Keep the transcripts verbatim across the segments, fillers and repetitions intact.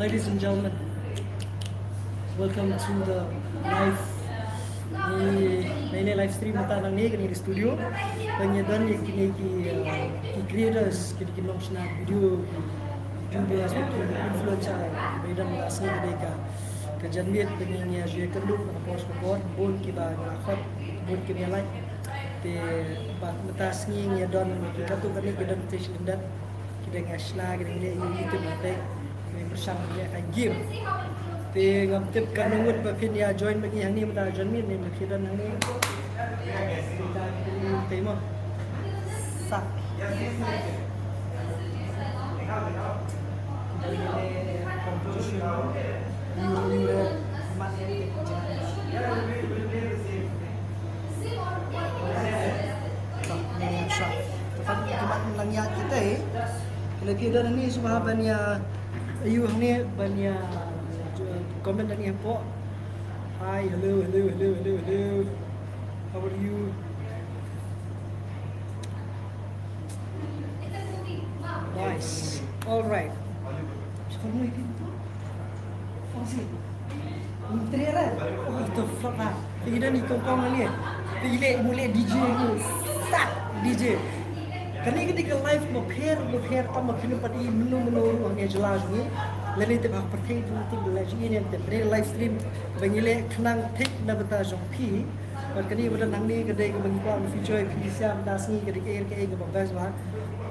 Ladies and gentlemen, welcome to the live, the, the live stream mynta nangne kane ka studio. Ban ïa don ïa kine ki, uh, ki creators, kine ki nongshna video, ki YouTubers, ki influencer, ba ïa don mynta sngi ka dei ka, ka janmiet ba ngin ïa kynduh na ka por sha ka por, bun kiba la khot, bun kiba ïa like. Te ba mynta sngi ngi ïa don ki katto katne ki don te shi lyndet. Ki dang ïa shna, ki dang ïa ïa ïa te mynta. Ki pyrshang ïa ka game. Te ngam tip ka nongut ba phin ïa join bad ngi hangne mynta, join me ne ma phi don hangne. Te mo. Sa. Competition. Te pat ki mat lang ïa kita, eh. Lada phi don hangne sngewbha ban ïa, ayu hangne ban ïa, uh, comment hangne hapoh. Hi, hello, hello, hello, hello, hello. How are you? Nice. All right. What the fuck, ah? Te ïa don i kong kong hangne. Te ïa leh, mut leh D J hangne. Sat D J. Kane ka dei ka live bapher, bapher, tam ba phin ym pat i mynno mynno ruh hangne jylla jong ngi. Lane te ba pyrthei jong ngi te ba la jong ngi ne te live stream ba ngi leh khnang thik na bynta jong phi. Bad kane ba don hangne ka dei kaba ngi kwah ban feature ïa phi sha mynta sngi, ka dei kaei kaei kaba best ba.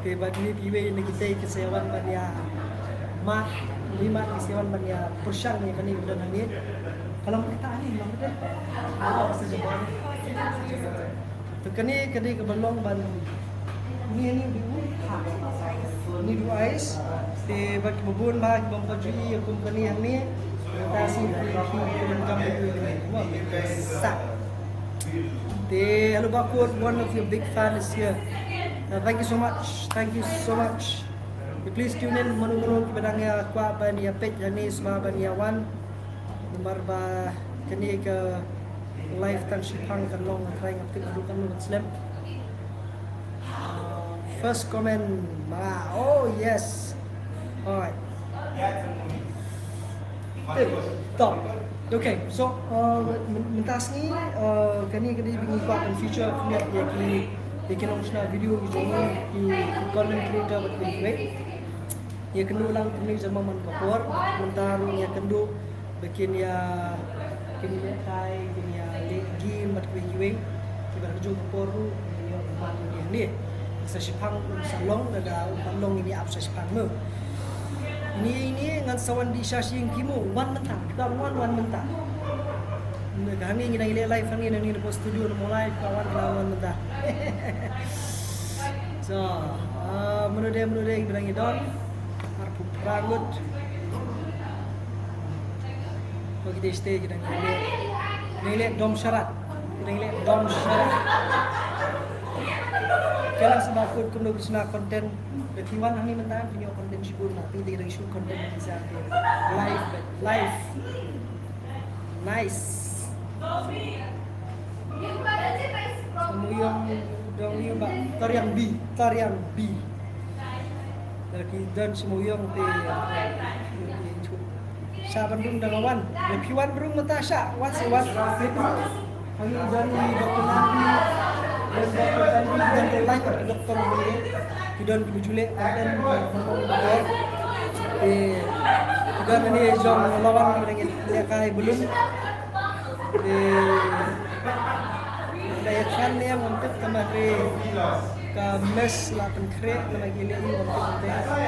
Te bad ngi phi wei na kitei ki sa ïa wan ban ïa mad, ngi mad ki sa ïa wan ban ïa pyrshang ïa kane ba don hangne. Ka long kata ne, long kata. To kane ka dei kaba long ban Ni, ni du, ha. Ni du ice. Te bad kiba bun ba kiba ym pat ju ïohi ïa kum kane hangne. Mynta sngi ki, ki, ki, ki, ki, ki, sa. Te hello Bakut, one of your big fan is here. Uh, thank you so much. Thank you so much. Please tune in, mano mano kiba dang ïa kwah ban ïa peit hangne sngewbha ban ïa wan. Namar ba kane ka live tang shiphang kan long, nga try, nga tip haduh katno kan slem. Uh, first comment, ma, oh yes. Alright. Tip top. Okay, so, uh, myn-, mynta sngi, uh, kane ka dei ba ngi kwah ban feature khyndiat ïa ki, ïa ki nongshna video ki jong ngi, ki, ki content creator bad ki, ki, ïa kynduh lang kumne jong ma man ka por, mynta ruh ïa kynduh ba kin ïa, kin ïa kai, kin ïa leh game bad kiwei kiwei. Kiba la jong ka por ruh ïa ïa mat ïa ne. Sa shiphang sa long, lada u pat long ïa ne ap sa shiphang mo. Ine ine ngan sa wan dih sha shyieng ki mo, wan mynta, ka wan, wan mynta. Ka hangne ngi dang ïa leh live hangne, nangne na post studio na mo live, ka wan, ka wan mynta. So, ah, mano de, mano de, kiba dang ïa don. Arphew phra ngut. Ba kita stay, kita ngi leh, ngi leh dom sharat. Kita ngi leh dom sharat. Ka la sngewbha kut kumno ki shna content. Ba phi wan hangne mynta phin ïoh content shibun, na phi dei dang shoot content ki sa live, live. Nice. Sumuyong dong ïa ba Tariang B, Tariang B. Lada ki don sumuyong te, te, te, sha ban rung da nga wan. Lada phi wan rung mynta sha, wan sa wan. Hangne don i Doktor Nandi, don Doktor Nandi, don Doktor Nandi, Doktor Nandi. Ki don kiba ju leh content, eh, ki don hangne jong Lawan kiba dang ïalehkai balloon. Eh, da ïa khan ne ngam tip, tangba ka mess la pynkhreh, tangba ki leh ngam tip te.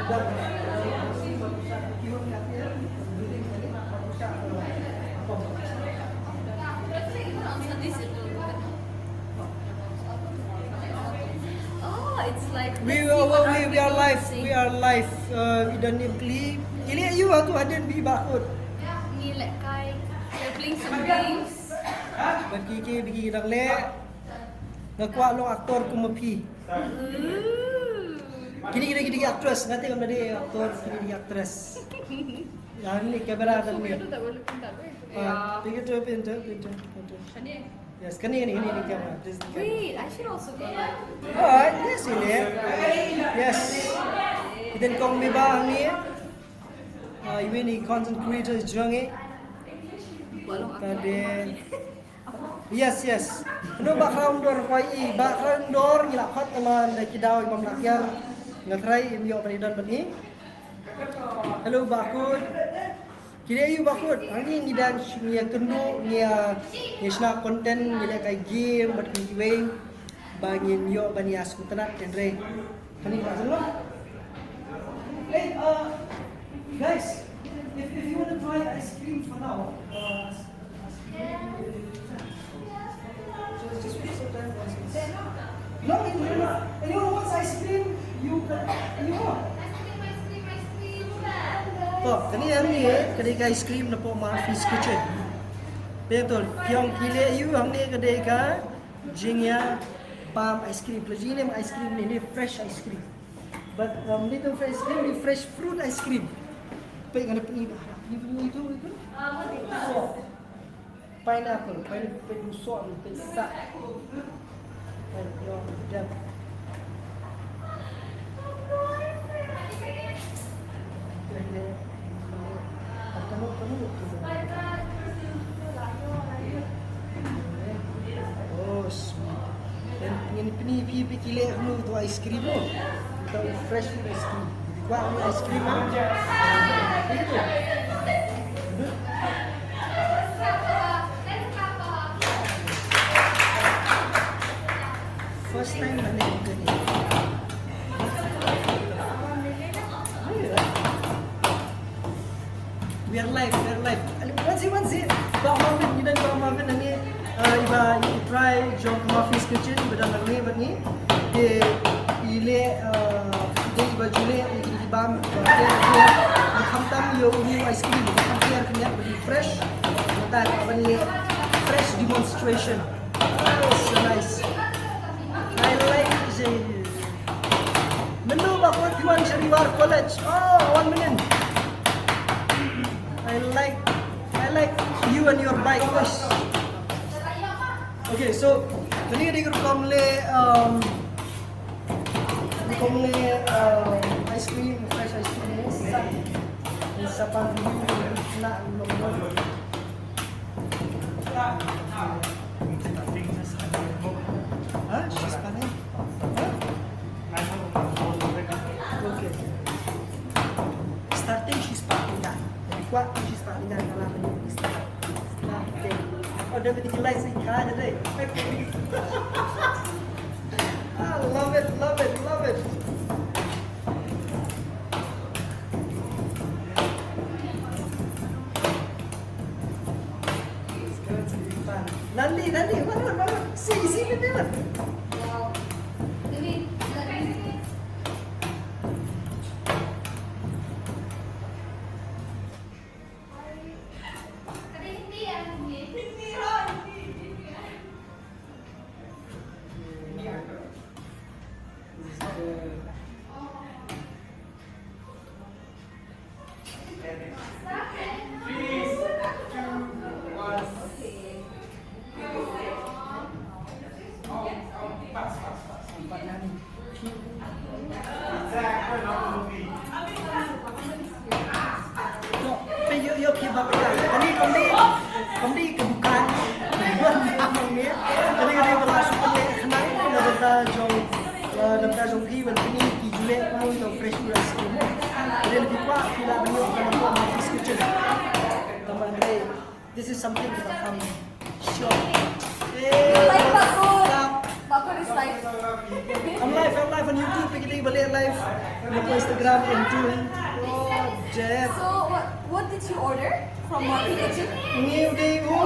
Oh, it's like, we, we, we, we are live. We are live. Uh, idan ni kli. Ili ayu atu hadin bi bakut. Ngi leh kai. We're playing some games. Bad ki ki bigi dang leh. Nga kwah long aktor kum ma phi. Ooh. Kini kini kini actress, ngati kam dei aktor, kini kini actress. Yang ni kamera dan ni. Ah, pintu, pintu, pintu, pintu. Yes, kani, kani, kani, kani camera. This is the camera. Wait, I should also be. Alright, yes, ini. Yes. Idan kong mi ba ni. Ah, iwei ni content creator jong ngi. Tadi. Yes, yes. Hello, background door, koi i, background door, ngi la khot, man, da ki daw, i bam la kiar. Nga try, im yo, bani don, bani. Hello, bakut. Kire yu bakut. Ani ngi dang, ngi ya kendu, ngi ya, ngi shna content, ngi leh kai game, bad ki wei. Ba ngin yo, bani as ku tena, tenre. Kani ka jelo. Hey, uh, guys, if, if you want to try ice cream for now, uh, just, just wait some time, guys. No, if you want, if you want ice cream, you can, you want. To, kani hangne, ka dei ka ice cream na pdeng Murphy's Kitchen. Betul, ki ong ki leh yu hangne ka dei ka jingïapalm ice cream. Ka jingïaleh ice cream ne, ne fresh ice cream. But, um, ne to fresh ice cream, ne fresh fruit ice cream. Peit ngan pyni ba. Ni tu, ni tu, ni tu. So, pineapple, pineapple, peit tu so, peit sa. Peit yo, jap. Oh, sweet. Ngin pyni phi, phi ki leh kumno to ice cream mo. To fresh ice cream. Kwah ice cream mo. First time ma leh kane. We are live, we are live. Wan si, wan si. Bah Marvin, ngi don Bah Marvin hangne. Ah, iba i try jong ka Murphy's Kitchen, iba don hangne bad ngi. Te i leh, ah, i dei iba ju leh, i dei i bam, i bam, i bam. Khamtam ïa u new ice cream, khamtam ïa u fresh. Mynta ka ban leh fresh demonstration. Oh, so nice. I like this. Mynno ba kwah phi wan sha Riwar College? Oh, one minute. I like, I like you and your bike, boys. Okay, so kane ka dei ka rukom leh, um, rukom leh, um, ice cream, fresh ice cream ne. Sa, sa pan dulu na, na, na. Huh? She's coming? Huh? Okay. Starting, she's parking that. What? She's parking that. Okay. Oh, dia pergi live sih, kan, dia. I love it, love it, love it. Nandi, Nandi, bangun, bangun. Si, si, Nandi, bangun. Ïoh, ïoh, phi ba ka. Kane, kane, kane ka dukan. Kane, kane ba la shu pynleh khnang na bynta jong, eh, na bynta jong phi ban pyni ki ju leh kumno ïa u fresh ice cream. Kane, phi kwah phi lah ban ïoh na ka Murphy's Kitchen. Tang ba hynrei this is something that I'm sure. Hey, what's up? Bakut is live. I'm live, I'm live on YouTube. Kita balik live on Instagram and doing. Oh, Jeff. So what, what did you order from Martin Kitchen? Ngi u dei u,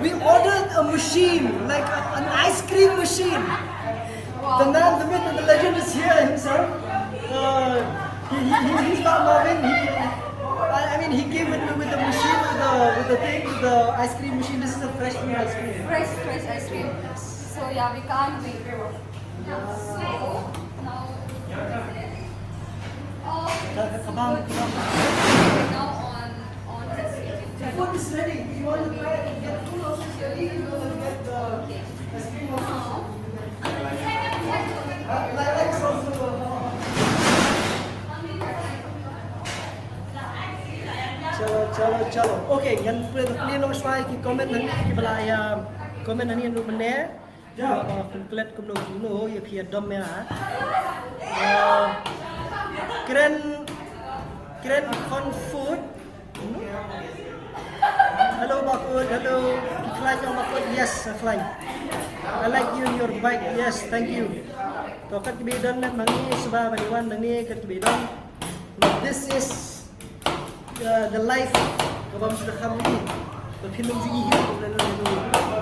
we ordered a machine, like a, an ice cream machine. The man, the myth, and the legend is here himself. Uh, he, he, he, he's not Marvin. He, I, I mean, he came with me with the machine, with the, with the thing, with the ice cream machine. This is a fresh ice cream. Fresh, fresh ice cream. So yeah, we can't wait. So now, uh, now on, on the food is ready. If you want to try it, get food also is ready. If you want to get the ice cream also. Chalo, chalo, chalo. Okay, ngan plie, plie noh shuwa ïa ki comment hangne, ki ba la ïa comment hangne ruh mynne. Ba pynkhih kumno kumno ïa phi ïa dom ïa. Ah, Kren, Kren Khon Food. Hello, Bakut. Hello. Ki khlaiñ, Bakut. Yes, khlaiñ. I like you in your bike. Yes, thank you. To kat kiba don lem hangne, shuwa ban wan hangne kat kiba don. This is, uh, the life kaba ym shu da kham ïohi. Ba phin ym ju ïohi hi.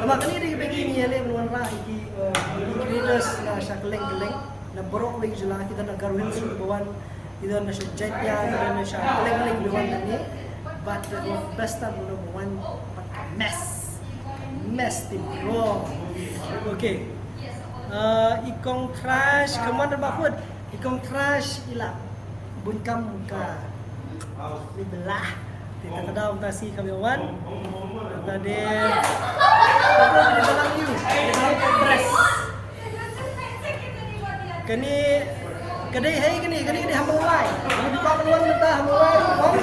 Namar kane dei kaba ngi ïaleh ban wanrah ïa ki, uh, creators na sha kylleng kylleng, na baroh kawei ka jylla, ki don na Garo Hills ruh ba wan, ki don na sha Jaiñtia, ki don na sha kylleng kylleng ba wan hangne. But the best time ruh ba wan, but mess. Mess team. Wow. Okay. Uh, i Kong Thrash, come on, Bakut. I Kong Thrash i la bun kam ka. Ni belah. Te ta ka daw ta si kam ïa wan. Ta de. Ni belah you. Ni belah press. Kane, ka dei hei kane, kane ka dei ha Mawlai. Kane phi kwah ban wan mynta ha Mawlai, wan.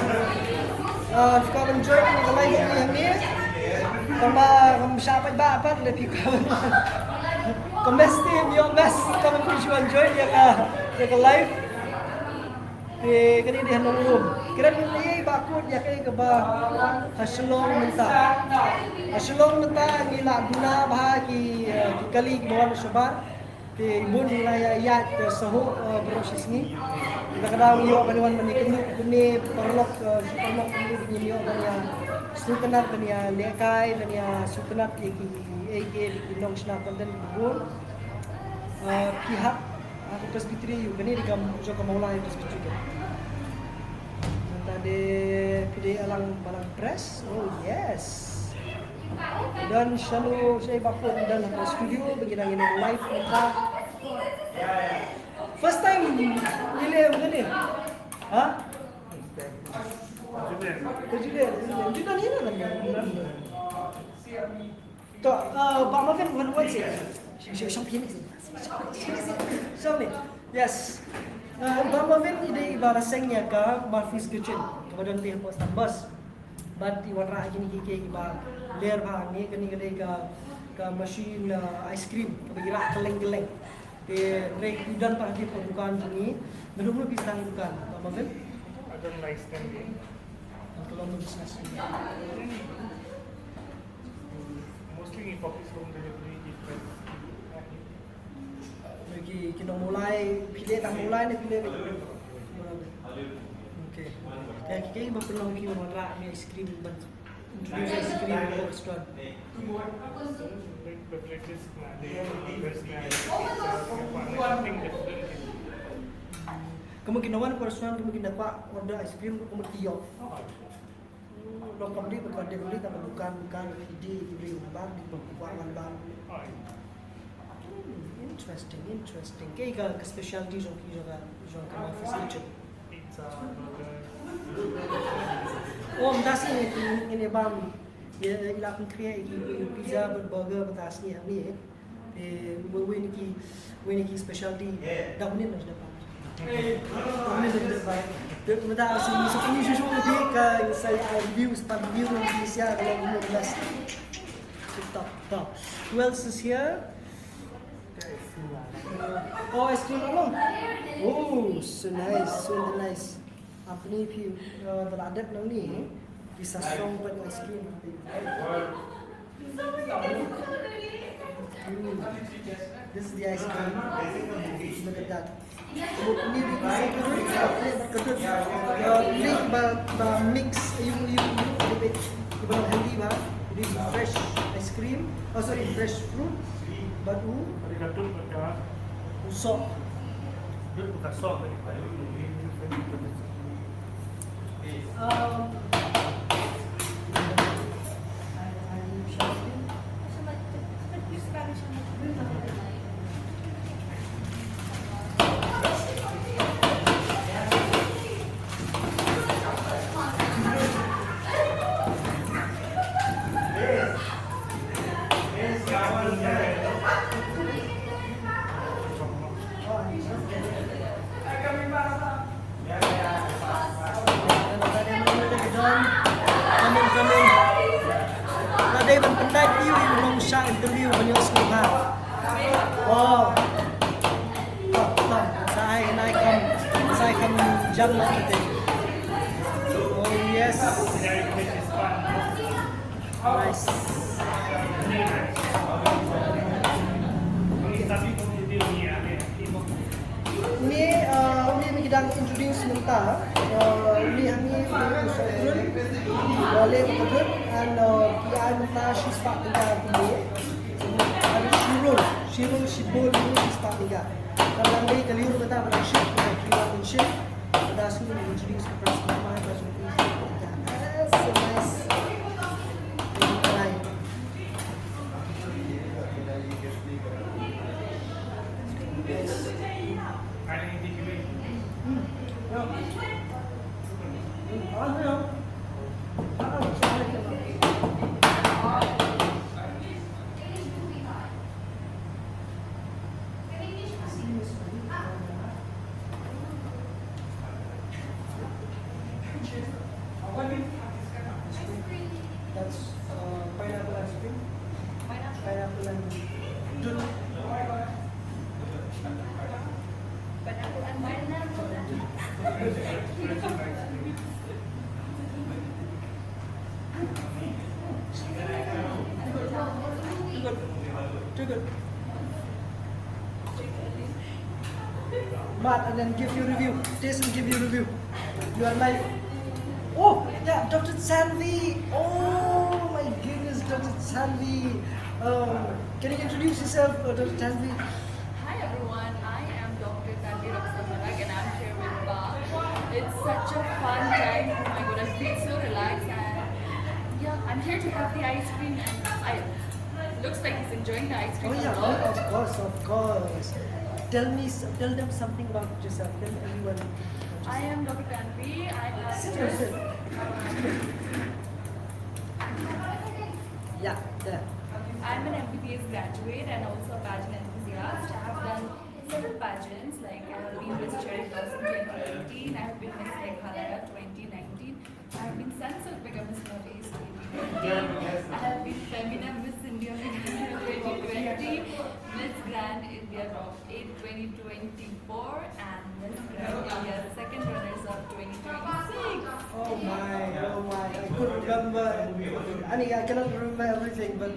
Ah, phi kwah ban join kane ka live kane hangne. Tang ba ngam shah pat ba pat lei phi kwah ban wan. Ka mess team, ïoh mess, ka ban phi shu wan join ïa ka, ïa ka live. Te kane dei ha Nongrum. Kren ïa i Bakut ïa kaei kaba ha Shillong mynta. Ha Shillong mynta ngi la duna bha ki, eh, ki kali kiba wan shabar. Te i bun ngi la ïa ïaid te sahuh, eh, baroh shi sngi. Te ka daw ngi ïoh ban wan ban ïakynduh kumne paralok, eh, shi paralok kumne, ngi ïoh ban ïa sngewtynnat, ban ïa lehkai, ban ïa sngewtynnat ïa ki, eh, ki, ki nongshna content ki bun. Eh, phi hap ha ka Presbytery, ïoh kane dei ka jong ka Mawlai Presbytery. Mynta dei phi dei Alang Balang Press. Oh yes. Don shano shai Bakut, don ha studio ba ngi dang ïa live mynta. First time ngi leh mynta ne. Ha? Julian. Julian, Julian. Julian ïa na. To, uh, Bah Marvin, wan wan sih. Shong, shong, shong phi ni sih. Shong, shong ni. Yes. Uh, Bah Marvin i dei i ba la seng ïa ka Murphy's Kitchen. Kaba don te ha Port Stanbos. Bad i wanrah kine ki, ki, kiba ler bha hangne, kane ka dei ka, ka machine, uh, ice cream kaba i rah kylleng kylleng. Te hynrei i don pat ha ki por dukan jong i. Naduh mynno phi sdang dukan, Bah Marvin? I don't like standing. Ka long business. Mostly ngi focus home delivery, ki fresh. Ki, ki nong Mawlai, phi leh tang Mawlai ne phi leh? Okay. Te ki, ki ba pynlong ki wanrah ice cream ban introduce ice cream ha restaurant. Beverages na, dei beverages na, something different. Kumno ki nongwan ha restaurant, kumno ki nongwan order ice cream, kumno ki ïoh. Long kam dei ba ka dei ba dei ka dukan, dukan ki dei ki briew na bar, dei ba kwah wan bar. Hmm, interesting, interesting. Kaei ka, ka specialty jong ki, jong ka, jong ka Murphy's Kitchen? Pizza, burger. Oh, mynta sngi ngin, ngin ïa bam. Ïa, ïa la pynkhreh ïa ki pizza bad burger mynta sngi hangne. Eh, wei, wei na ki, wei na ki specialty. Da minit na sdang. Da minit na sdang. Te mynta sa, sa pynlong shuh shuh ïa ka, sa, ah, review, sa review na ki sia ka long the best. Tip top, top. Who else is here? Oh, ice cream along. Oh, so nice, so nice. Apni phi, uh, da la dep nangne, phi sa song ban ice cream. Mm. This is the ice cream. Look at that. Ini di sini, ini ba, ba mix, you, you, you, ba healthy ba. Ini fresh ice cream. Oh, sorry, fresh fruit. Bad u, u sok. Um, Come in, come in. Nga dei ban pyndait ïa u, u long shah interview ban ïoh sngewbha. Oh. Sa ai, sa ai kam, sa ai kam jam na kete. Oh yes. Nice. Une, uh, une me ki dang introduce mynta. Uh, une hangne une u Sokhrun. Une u Sokhrun and, uh, ki ai mynta shispah tyngka kumne. Shirul, shirul shibun une shispah tyngka. Ka dang dei ka lyiur mynta ba dang ship, ka lyiur mynta ship. Ka dang shu introduce ka price mynta ba shu introduce. Yes, yes. Thank you. That's, uh, pineapple ice cream. Pineapple and durian. Pineapple and pineapple. Too good. Too good. Mat, and then give your review. Taste and give your review. You are live. Oh, yeah, Doctor Tanvi. Oh my goodness, Doctor Tanvi. Um, can you introduce yourself, uh, Doctor Tanvi? Hi everyone, I am Doctor Tanvi Raksamarak and I'm here with Ba. It's such a fun time. Oh my god, I feel so relaxed and yeah, I'm here to have the ice cream and I looks like he's enjoying the ice cream. Oh yeah, of course, of course. Tell me, s- tell them something about yourself. Tell everyone. I am Doctor Tanvi. I have sit here, sit. Yeah, there. I'm an M B B S graduate and also a pageant enthusiast. I have done several pageants, like I have been Miss Cherry Blossom twenty eighteen, I have been Miss Meghalaya twenty nineteen, I have been Sunsilk Bigger Miss Northeast twenty twenty. I have been Femina Miss India Meghalaya twenty twenty, Miss Grand India Top eight twenty twenty-four, and Miss Grand India second runners up twenty twenty-six. Oh my, oh my, I could remember. I mean, I cannot remember everything, but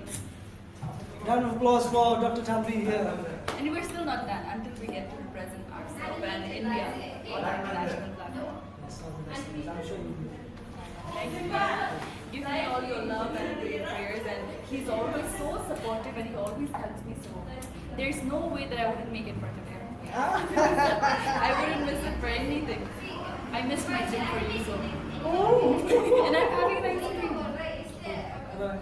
round of applause for Doctor Tanvi here. And we're still not done until we get to represent ourselves and India on an international platform. Yes, all the best. I'm sure you will. Thank you. Give me all your love and your prayers, and he's always so supportive, and he always helps me so. There's no way that I wouldn't make it for today. I wouldn't miss it for anything. I missed my gym for you, so. Oh. And I'm having an ice cream. Right.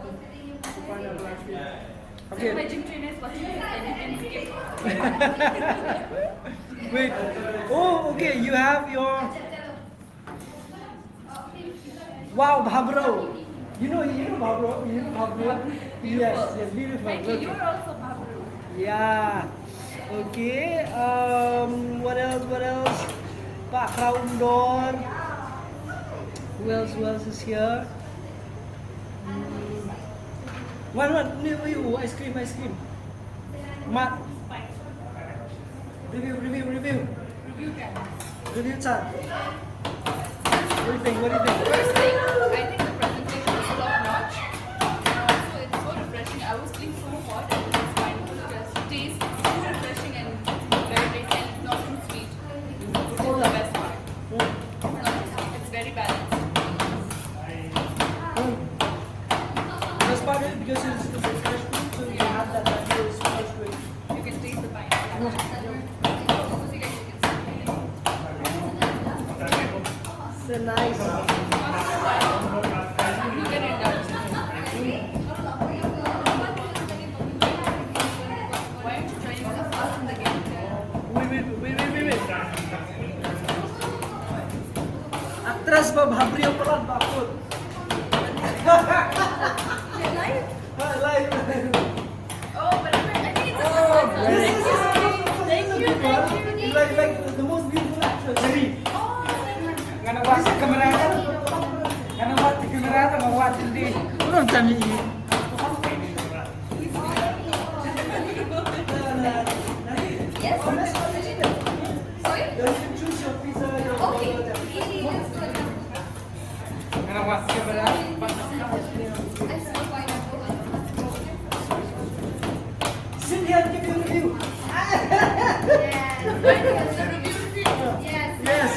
So my gym trainer is watching this, then you can skip. Wait. Oh, okay. You have your, wow, Bhabro. You know, you know Bhabro. You know Bhabro. Yes, yes, beautiful. Thank you. Look. You are also Bhabro. Yeah. Okay. Um. What else? What else? Pak Raundor. Who else? Who else is here? Wan, wan, ni, ui, u, ice cream, ice cream. Mat. Review, review, review. Review card. What do you think? What do you think? First thing, I think the presentation is top notch. And also, it's so refreshing. I was feeling so hot and it was my So nice. Wait, wait, wait, wait, wait, wait. Actress ba bhabriew palat ba kut. Live. Ah, live, live. Oh, but I think it's a Oh, yes, yes, yes, yes. Thank you, thank you, thank you. Like, like the most beautiful actress. Ready? Oh, thank you. Ngana wat kamera ta. Ngana wat kamera ta, ngana wat hindi. Belum kami. Yes. Sorry? Okay. Ngana wat kamera. Sit here and give you a review. Yes. Yes.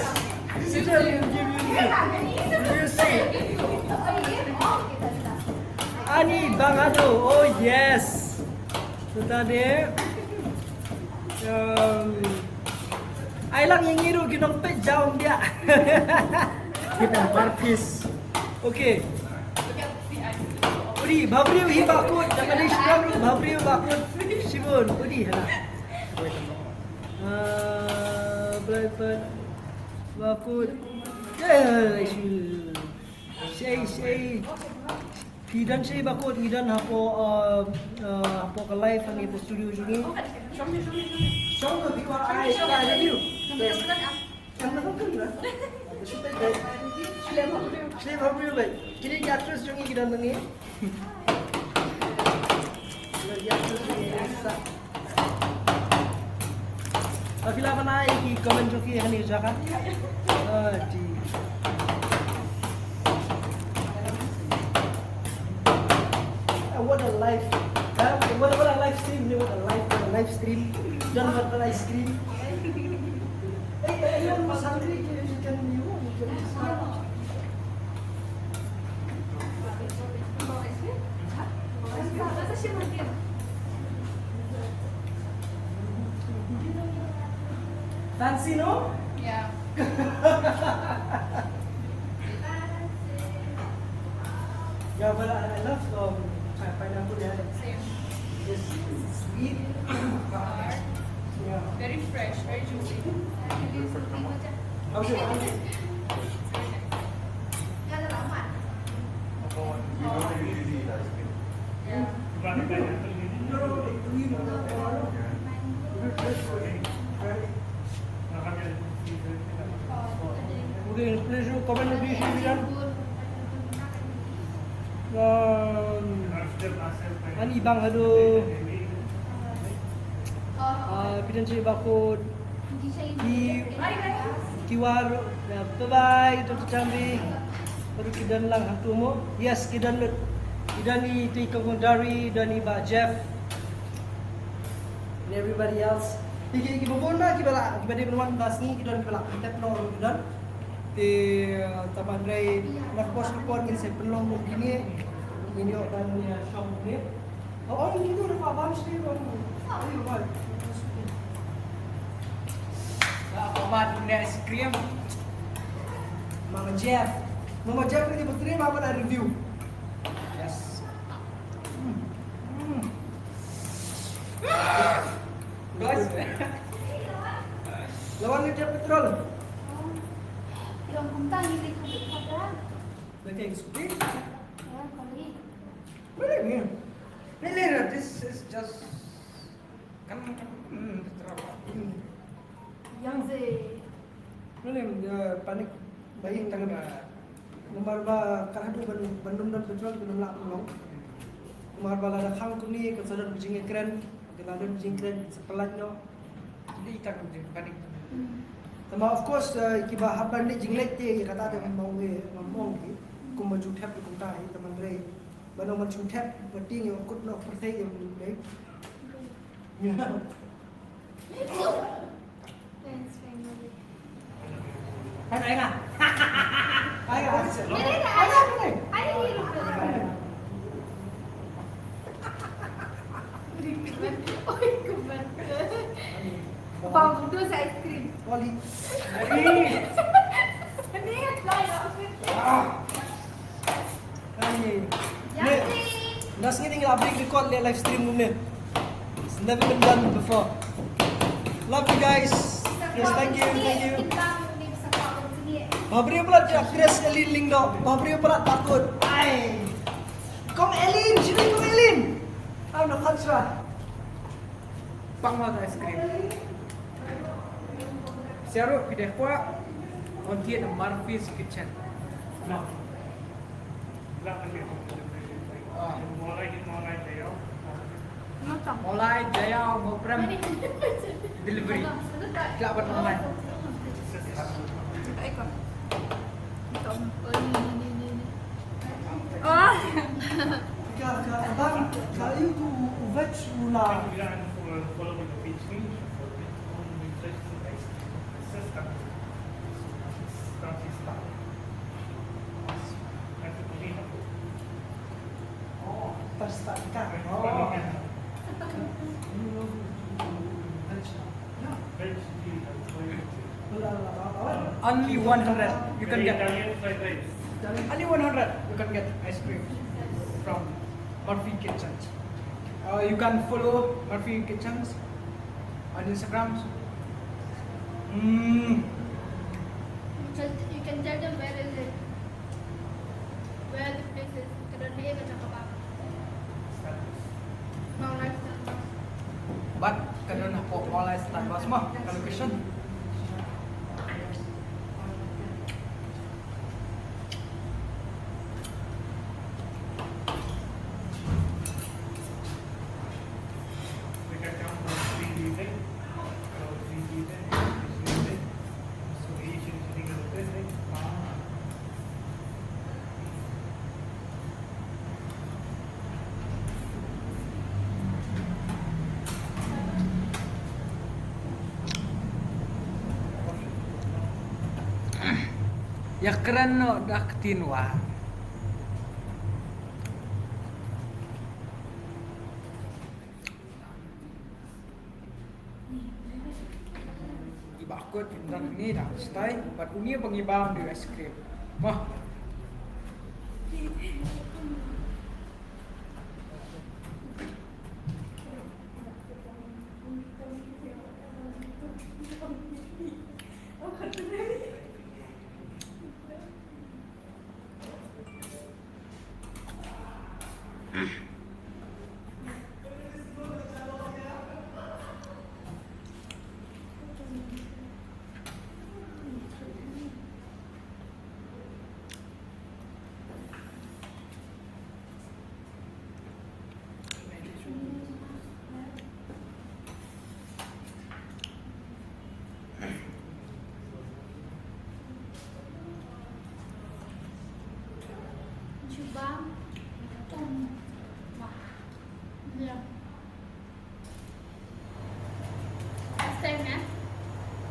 Sit here and give you a review. You see. Ani Bangado. Oh yes. Tadi. Um, ai lang ïa ngi ruh ki nongpeit jaw ym biang. Kita partis. Okay. Udi bhabriew hi ba kut, da ka dei shipang ruh bhabriew ba kut. Shibun, udi hana. Ah, Blackbird. Ba kut. Eh, shibun. Shei, shei. Phi don shei ba kut, ngi don hapoh, uh, uh, hapoh ka live hangne hapoh studio jong ngi. Shong ka view, ai, ai, review. Em na ka view na. Shlem ha view bai. Kine ki actress jong ngi ki don hangne. Kine ki actress jong ngi sa. Ba phi lah ban ai ki comment jong phi hangne jaka. Ah, di. Ah, what a live. Ah, what, what a live stream, what a live, what a live stream. Don't want an ice cream. Hey, anyone who's hungry, you, you can, you know, you can just Fancy, no? Yeah. Yeah, but I, I love, um, pi-, pineapple, yeah. Same. It's sweet. Sour. Yeah. Very fresh, very juicy. Okay. Okay, please comment, please, please. Um, ani Bangado. Ah, phi don shei ba kut. Ki, ki war, ya, bye bye, to, to, chambi. Baru ki don lang hangtu mo. Yes, ki don lut. Ki don i Tei Kong Dari, don i Bah Jeff. And everybody else. Ki, ki, ki babun na, ki ba la, ki ba dei ban wan ba sngi, ki don, ki ba la, ki tep no, ki don. Te, uh, tang ba hynrei, na ka por sha ka por, ngin sa pynlong kum kine. Ngin ïoh ban, uh, shong kine. Oh, oh, you can do the one stream on. Oh, you want. Ah, Mama, do ice cream. Mama Jeff. Mama Jeff, ni putri, Mama na review. Yes. Mm. Mm. Guys. Lawan ni dia petrol. Yang kumta ni di kubik kata. Mereka yang suka. Ya, kali. Really, man. Really, this is just kan, hmm, terlalu. Hmm. Yang si. Really, uh, panik. Baik, tangan. Namar ba ka haduh ban, ban ym don petrol, ban ym lah pynlong. Namar ba lada khang kumne, kan sa don ka jingïakren, kan sa don ka jingkren, sa pynlait noh. Dei tang ka jingpanik. Tangba of course, eh, kiba hap ban leit jingleit te, ïa kata te, ma ong, ma ong ki, kumba ju thep kumta hi, tangba hynrei ban ong ban ju thep, ba tieng ïa kut noh pyrthei ïa u leit. Thanks, family. Ai, ai, nga. Ai, nga. Ai, nga. Ai, nga. Oi, kemana? Bang, butuh saya es krim. Oli. Ni, fly. Big record leh live stream kumne. It's never been done before. Love you guys. Yes, thank you, thank you. Bha briew palat da Chris Elin Lyngdoh. Bha briew palat takut. Ai. Kong Elin, sini Kong Elin. Am na khatra. Pang ma ice cream. Siaru pide kwa. Onti na Murphy's Kitchen. No. Mawlai Jaiaw Mawprem delivery. Kla ban online. Oh. Ka, ka, bang, ka yu tu u veg u la. Oh, tas tak ka. Oh. Only one hundred you can get. Only one hundred you can get ice cream from Murphy Kitchens. Uh, you can follow Murphy Kitchens on Instagram. Mm. You can, you can tell them where is it. Where the place is, ka don haei ka jaka ba. Mawlai Star Bus. Bad ka don hapoh Mawlai Star Bus mo ka location. Ïa kren noh da ka ktien Wa. I Bah Kut, ym don hangne, dang stai, bad une ba ngi bam da u ice cream. Mo. Jubab. Wah. Ya. First time, ya?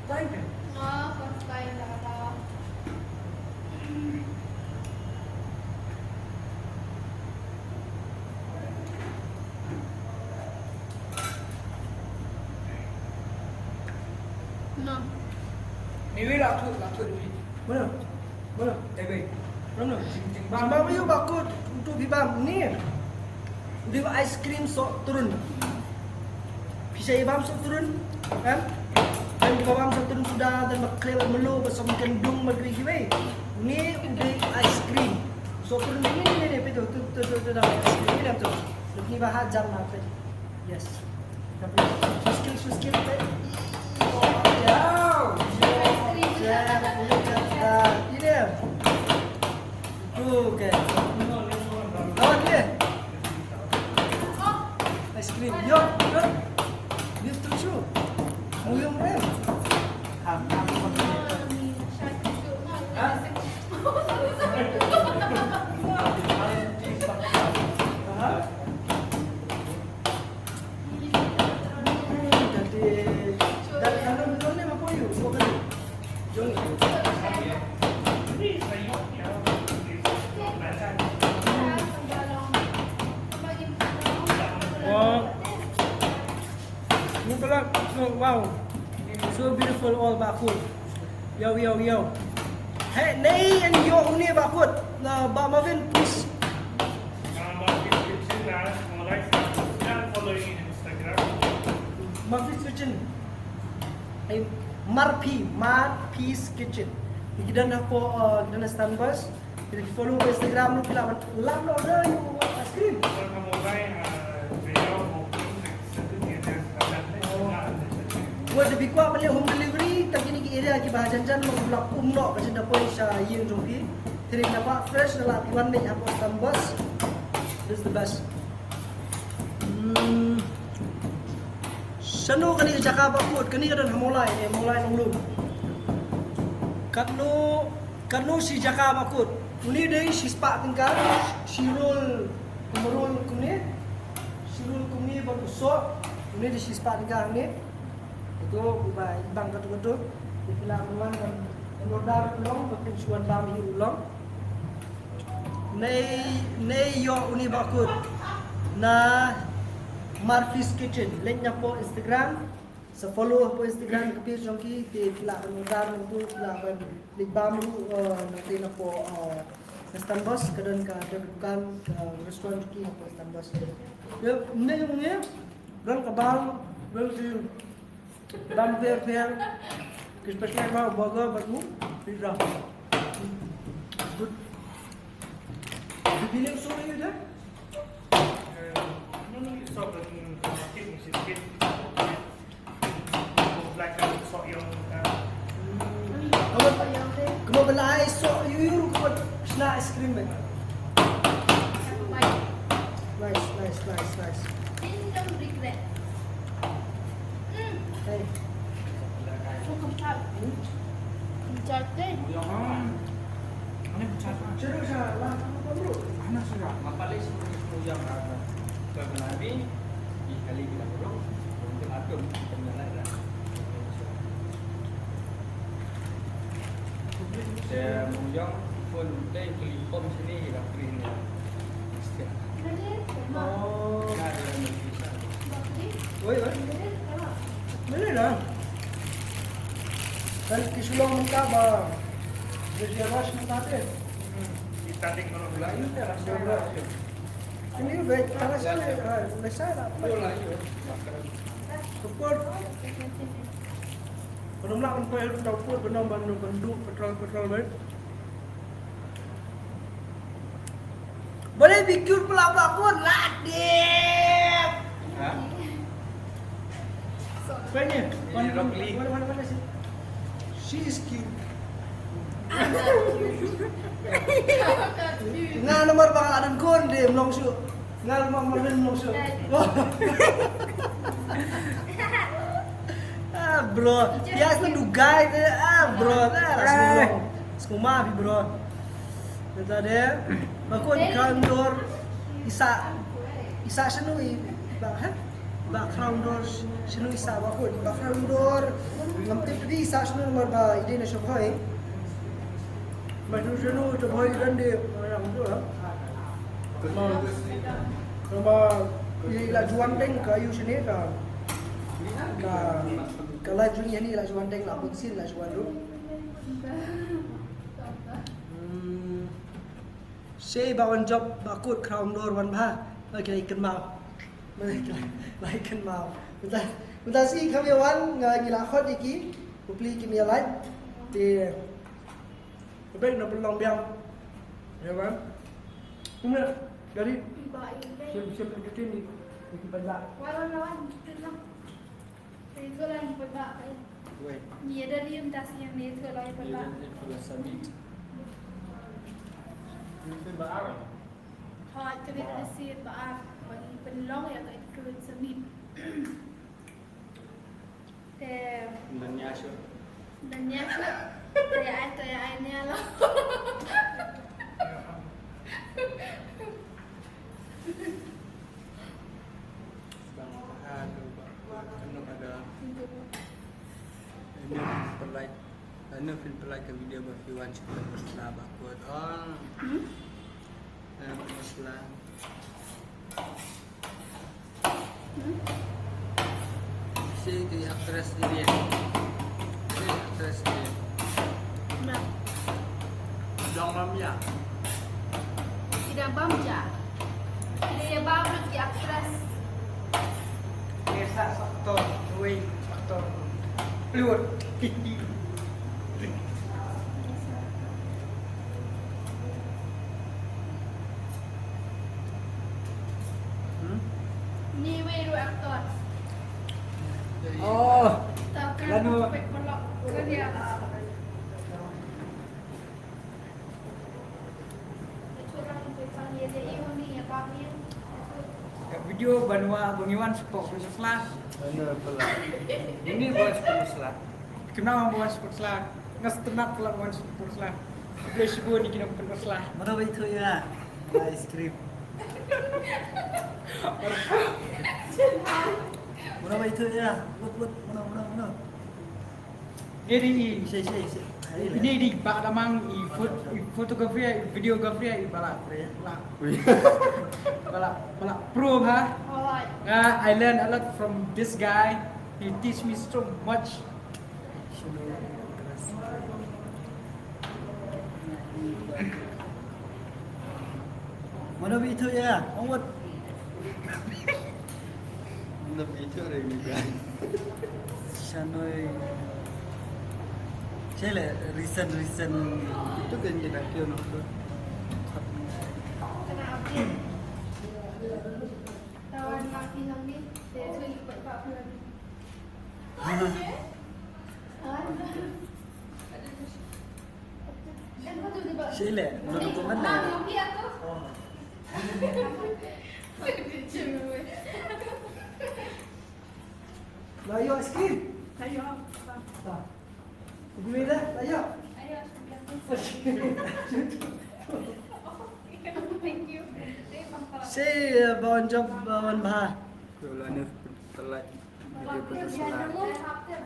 First time. Oh, first time talaga. No. Ni wei la tu, la tu ni. Mana? Mana? Eh, wei. Mana? Jing, jing, bam. Bam, bam, ïa, bakut. Untuk di bam ni. Di ice cream sohtrun. Phi sa ïa bam sohtrun? Em? Em, di bam sohtrun suda, dan ba khleh, ba mluh, ba som kyndung, ba kiwei kiwei. Ni u dei ice cream. Sohtrun ni, ni, ni, ni, phi tu, tu, tu, tu, tu, tu, ice cream ni, tu. Ni ba ha jam na, tu. Yes. Suskil, suskil, tu. Wow. Yeah, look at that. Ini. Okay. Lawan dia. Ice cream. Yo, yo. Dia terus. Mau yang rem. Ham, ham, ham. Ha? Ha? Wow. Ni pala, so, wow. So beautiful all, Bah Kut. Yow, yow, yow. Hey, nei, and yo, uni Bah Kut. Na, Bah Marvin, please. Ah, Marvin, kitchen, ah, Mawlai Murphy's Kitchen. Ai, Murphy, Murphy's Kitchen. Ki don hapoh, uh, ki don ha Stanbus. Ki follow ha Instagram ruh, ki lah ban lap noh da ïa u ice cream. Wat da phi kwah ban leh home delivery, tang kine ki area kiba hajan jan, ma u lap um noh ka jingda poi sha ïing jong phi. Te da kaba fresh da lah phi wan beit hapoh Stanbus. This is the best. Hmm. Shano kane ka jaka ba kut, kane ka don ha Mawlai, eh, Mawlai Nonglum. Katno, katno shi jaka ba kut. Une dei shispah tyngka, shi roll, kumba roll kumne. Shi roll kumne bad u soh. Une dei shispah tyngka hangne. Ito, uba i bang katu katu. Phi lah ban wan ban, ban order u long, ba phin shu wan bam hi u long. Nei, nei ïoh une ba kut na Murphy's Kitchen. Leit na hapoh Instagram. Sa follow hapoh Instagram ka page jong ki, te phi lah ban order nangtu, phi lah ban leit bam ruh, eh, nangta napoh, eh, na Stanbus, ka don ka, ka dukan, ka restaurant jong ki hapoh Stanbus. Ïa, ne jong ne, don ka bam, don ki bam pher pher. Ki special ma burger bad u pizza. Good. The billing show you there? Uh, no, no, it's not, but, mm, it's okay. Like, uh, sort your, uh, Kumba, kumba ba la ai soh ïa u, kumba shna ice cream, man. Nice, nice, nice, nice. Hey. Oh. Oi, oi. Boleh lah. Kan ki shu long mynta ba. Dia rush mynta te. Kita tik kalau mulai. Ini baik, kalau saya, eh, saya lah. Support. Pynlong lah, pynlong, pynlong, pynlong, pynlong, pynlong, pynlong, pynlong. Boleh bikin pelak-pelak pun lah, Dip. Ha? Apa ni? Ini broccoli. Mana, mana, mana sih? She is cute. Nga namar ba nga la don khun, Dip, long shu. Ngal ma ma rin mo shu. Ah, bro. Biasa dugai te. Ah, bro. Ah, la sngewma phi, bro. Kata de. Ba kut Crown Door. Isa. Isa shano i. Ba, ha? Ba Crown Door shano isa ba kut. Ba Crown Door. Ngam tip di isa shano namar ba i dei na shop hoi. Ba shano shano shop hoi dan de. Orang tu lah. Kumba, kumba, i la ju wan teng ka ïu shane ka, ka, ka live jong ngi hangne i la ju wan teng, la bun sien la ju wan ruh. Hmm. Sei ba wan jop ba kut Crown Door wan bha. Ba ki la kynmaw. Ba ki la kynmaw. Mynta, mynta shi kham ïa wan, nga ngi la khot ïa ki. Hopefully kim ïa lait. Te Ka bek na pynlong biang. Ya kan? Kumne, dari. Ba, iya. Siap, siap, kita ni. Kita pajak. Wan, wan, wan. Itu lah yang pajak, eh. Wei. Ni ada di tas yang ni, itu lah yang pajak. Ini pajak sami. Ini pajak. Ha, itu dia nasi ba. Bagi pynlong ya, ka itu sami. Te. Nanya shu. Nanya shu. Te ai, te ai nia lo. Bang, ha, tu, bang, kena pada. Ini pynlait. Anu pynlait ka video ba phi wan shu pynlait ba kut. Oh. Hmm? Eh, pynlait. Si ki actress Indian. Si actress Indian. Nah. Dong Ramya. Tidak bam ja. Tidak ya bam ki actress. Yes, Faktor, wei, faktor. Luar. Hmm? Ni wei ruh aktor. Oh. Tapi lalu pek pelok kerja. Video banwa bangiwan sepok sela. Ini buat sepok sela. Kenapa buat sepok sela? Ngas tenat pula buat sepok sela. Boleh sebut ni kena sepok sela. Mana itu ya? Ice cream. Mana itu ya? Buat buat mana mana mana. Ini, ini di Pak Damang, i phot-, i photography, i videography, i bala, bala, bala, bala pro ha. Nga, I learn a lot from this guy. He teach me so much. Mano bi itu ya? Ongwat. Mano bi itu re mi bai. Shanoi. Sele recent, recent. Itu kan kita kira nonton. Tawan makin lami, dia tu lupa pak. Sele, nonton mana? Layo ice cream. Layo. Apa? Gumi dah, layo. Layo. Thank you. Say, uh, bon job, uh, wan bha. Yola ni telat.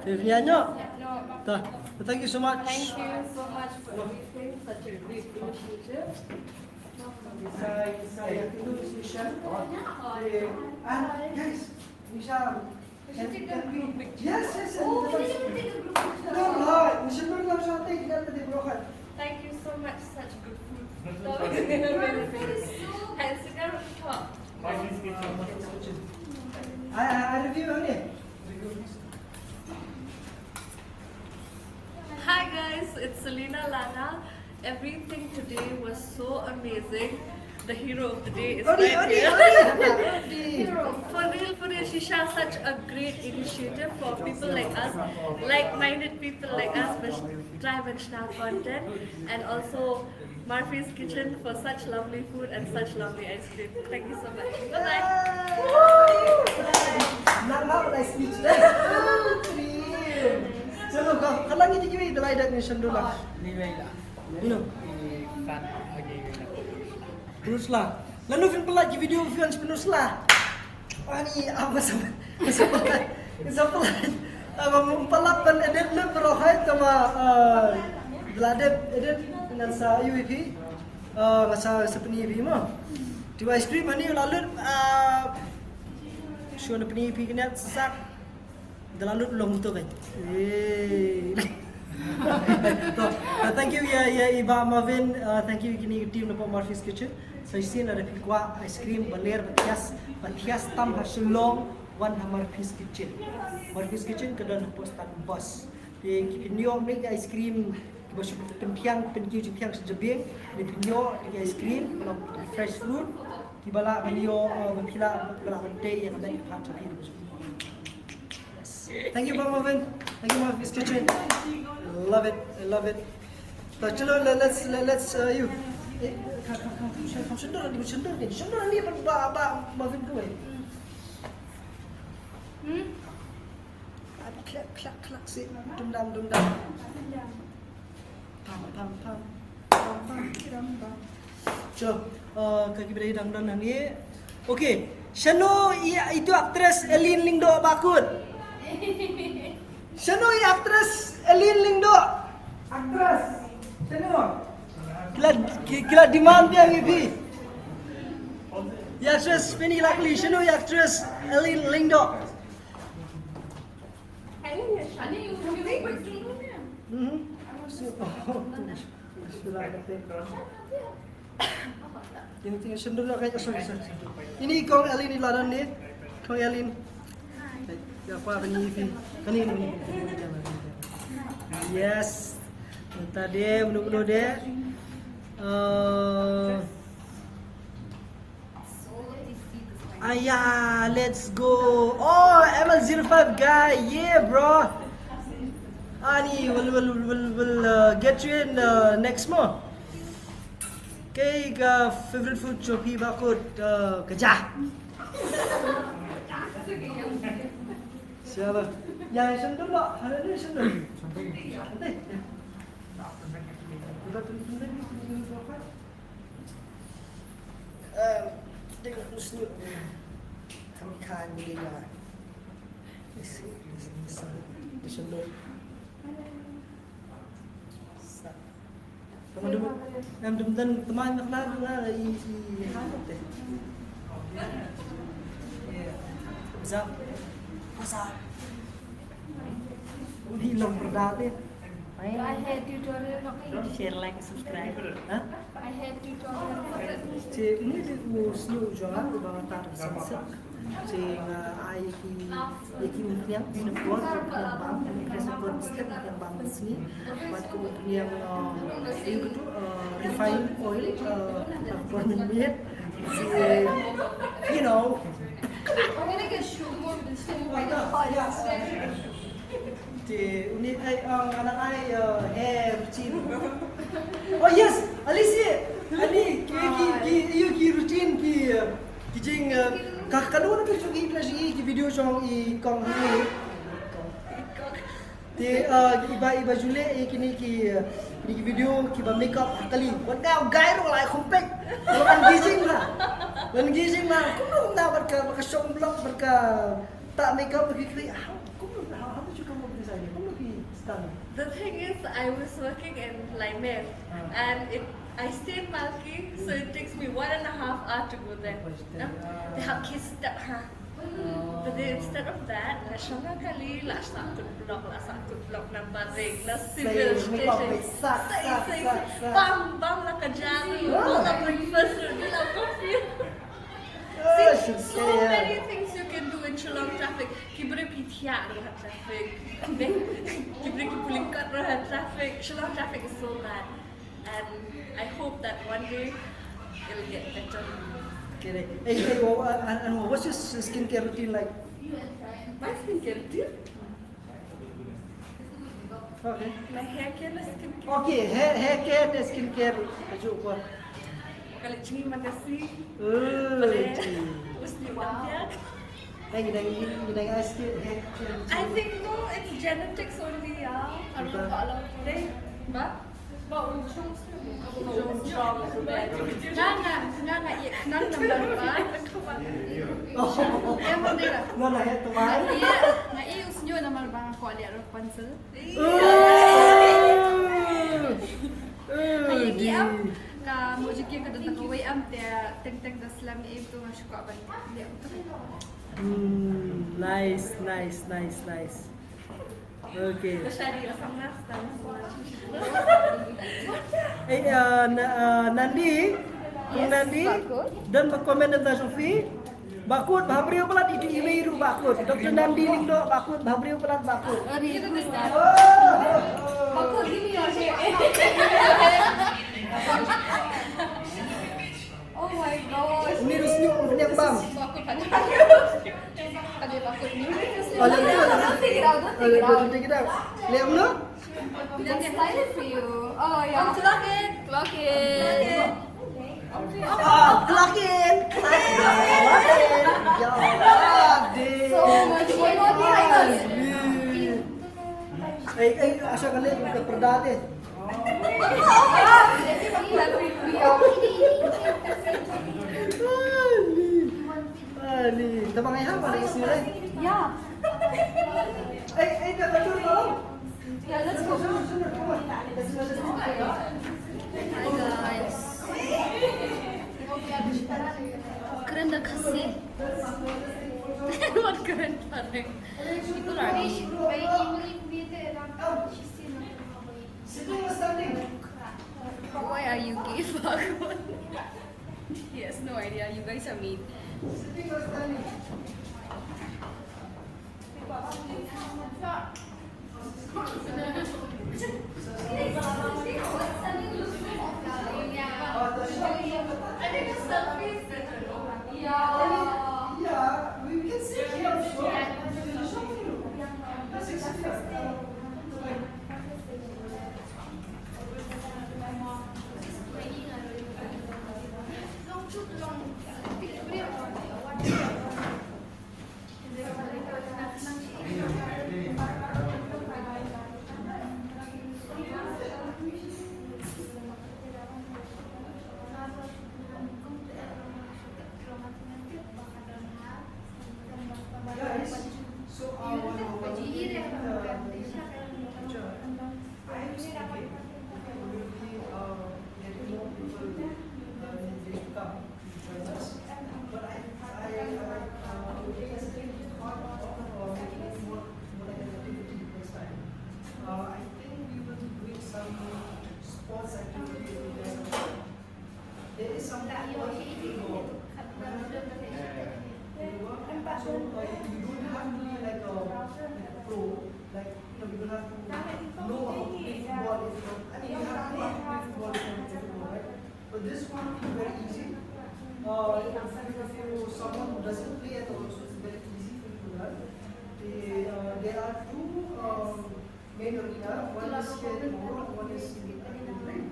Fifnia nyok. Ta. Thank you so much. Thank you so much for everything. Such a great initiative. Inside, inside, inside. And guys, Nisha, can, can we? Yes, yes, yes. Oh, we need to take a group picture. No, no, Nisha, no, no, no, take that, take that. Thank you so much. Such good food. Your food is so. Hey, sit down at the top. I, I, I review only. Hi guys, it's Selena Lana. Everything today was so amazing. The hero of the day is right here. For real, for real, Shisha, such a great initiative for people like us, like-minded people like us, with try and shna content, and also Murphy's Kitchen for such lovely food and such lovely ice cream. Thank you so much. Bye bye. Nak nak dah speechless. Chalo, kau kalang ini kiwi dah lai dah ni sendula. Ni mai lah. Ino. Ni fan lagi. Teruslah. Lalu fin pelak video fin teruslah. Ani apa sama? Siapa? Siapa? Apa mempelak pan edit le berohai sama eh, beladep edit dengan sa U V P. Eh, masa sepeni V mo. Di ice cream ani lalu eh, shu na peni V kena sesak. Dalam lut long tu kan. Eh. Uh, thank you ya ya iba Marvin. Uh, thank you kini team na Murphy's Kitchen. Sa isin ada pikwa ice cream baler batias batias tam ha Shillong wan ha Murphy's Kitchen. Murphy's Kitchen ka don ha post tan bus. Te ki pynïoh ni ice cream kiba shu pynphiang pynkiew jingphiang sha jabieng. Ni pynïoh ni ice cream fresh fruit. Kiba lah ban ïoh ba phi lah ba lah ban tei ïa ka dei ka phat. Thank you, Mama Vin. Thank you, Mama Vin. Love it. I love it. But you know, let- let's let- let's uh, you. Eh, come, come, come, come, come, shundor ni, shundor ni, shundor ni, ba, ba, ba, Mama Vin, go away. Hmm? Clap, clap, clap, sit. Dum dam, dum dam. Pam, pam, pam. Pam, pam, pam, pam. Chalo, uh, ka ki bida dang dang nang ye. Okay. Shano i itu actress Elin Lyngdoh bakut. Shano i actress Elin Lyngdoh. Actress. Shano. Kila ki- kila demand dia ngi bi. Ya actress pini lakli shano i actress Elin Lyngdoh. Mhm. Ini tinggal sendiri lah kayak sorry sorry. Ini kong Elin di ladan ni. Kong Elin. Yes. Mynta de, mano mano de. Uh, Aya, let's go. Oh, M L zero five guy. Yeah, bro. Ani, we'll, we'll, we'll, we'll uh, get you in uh, next mo. Kaei ka favorite food jong phi, Bah Kut? Uh, ka ja. Siapa? Ya, sendul lah. Ada ni sendul. Nanti. Kita tunggu sebentar. Em, tengok muslim. Kami kan ni lah. Isi, isi, isi, isi. Sa. Kamu dum, em, dum dan teman nak lah, lah, i, i, hangat deh. Zap. Zap. Uni long perda te. I had tutorial. Share, like, subscribe. Huh? I had tutorial. Te uni de u snu jong nga ba ta sensor. Te nga ai ki, ïa ki umphniang, umphniang bam, umphniang bam, step umphniang bam sni. Bad kum umphniang, uh, ïa katu, uh, refined oil, uh, for the meat. Te, you know. I'm gonna get shoot more of this thing right now. Te uni ai, uh, nga nang ai, uh, hair routine. Oh yes, Alicia. Ani ki ki ki ïa ki routine ki, uh, ki jing, uh, ka ka duna ki jong i pla jong i ki video jong i kong hi. Te, uh, iba iba jule i kini ki, uh, kini ki video kiba makeup ha kali. Wat dau gai ro lai khumpek. Wan gijing la. Wan gijing la. Kumno na bad ka bad ka shong blok bad ka ta makeup bad ki kri. How, kumno, how, how did you come up with this idea? Kumno ki start? The thing is, I was working in Laimeh, ah, and it, I stay in Malki, so it takes me one and a half hour to go there. Te hap ki step ha. But then instead of that, la shong ha kali, la sah kut blok, la sah kut blok na Baring, na civil station. Sa, sa, sa, sa. Bam, bam la ka ja, la breakfast, la coffee. See, so many things you can do in Shillong traffic. Ki briew ki thiah ruh ha traffic. Ki briew ki pule kot ruh ha traffic. Shillong traffic is so bad. And I hope that one day it'll get better. Okay, hey, hey, well, uh, and, and what's your s- skincare routine like? My skincare routine? Okay. My hair care, my skincare. Okay, hair, hair care, skin care. Aju ko. Kali chingi makasi. Oh, pare. Usti wampiak. Hey, gidang, gidang aski, hey. I think no, it's genetics only, yeah. Dei, ba? Ba u chung. Nga nga nga nga ïa khnang namar ba. Em, nga nga ïa, nga ïa u sñiuh namar ba nga kwah leh rok pencil. Ka Mojiki ka don kawei am te teng teng da slem e tu nga shu kwah ban leh. Hmm, nice, nice, nice, nice. Okay. Ka shadi ka sang nas ta. Eh, uh, na, uh, Nandi, Nandi, don ba comment da Sophie. Bakut, ba briew palat itu email ru bakut. Doktor Nandi Lyngdoh, bakut, ba briew palat bakut. Bakut, give me your hair. Oh my gosh. Uni rus nyu, uni bam. Bakut, bakut. Ada bakut ni. Oh, don't take it out, don't take it out. Lihat dulu. Let me style it for you. Oh, yeah. Clock in. Clock in. Ah, clock in. Clock in. Ya Allah, deh. So much money. Ai, ai, asal kali ka perda deh. Ani, ani, tama ngai ha, mana isi lai? Ya. Ai, ai, dah betul, Bang. Yeah, let's go. Hi, guys. Karen da Khasi. What Karen Pareng? People are mean. Why are you gay, Bhagwan? He has no idea. You guys are mean. Guys, so, uh, one hour, uh, picture. I am speaking. Okay, we will be, uh, getting more people, uh, in days to come to join us. But I, I, I, uh, we just thought of, uh, making it more, more like an activity next time. Uh, I think we will be doing some sports activity if you guys are there is something called football. So, uh, you don't have to be like a, like a pro, like, you know, you don't have to know how to play football. If you, I mean, you have to know how to play football if you want to play football, right? But this one is very easy. Uh, if, if, if you someone who doesn't play at all, so it's very easy for you to learn. The, uh, there are two, um, main arena, one is here in Moro, one is in, in Ring.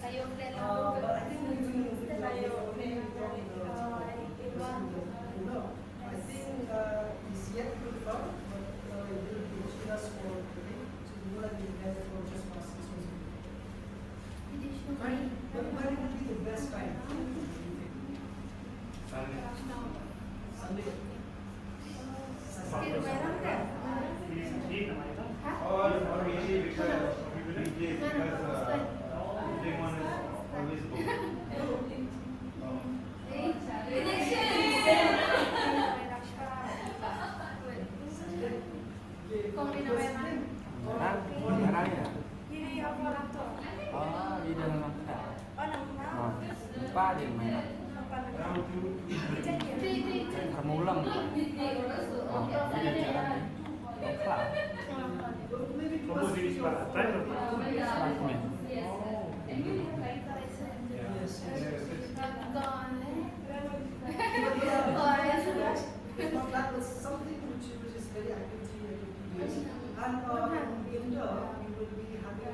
Uh, but I think we're doing a movie now. We already talked about it. No, I think, uh, it's yet to confirm, but, uh, it will be hosting us for the thing. So it's more like an event for just past six months. Fine. But when will be the best time? Sunday. Sunday. Ah, ida na nangta. Ah, empat dia main. Permulang. Ah, ida jalan ni. Nangta. Smartman. That was something which, which is very activity, activity based. And, uh, in winter, we will be having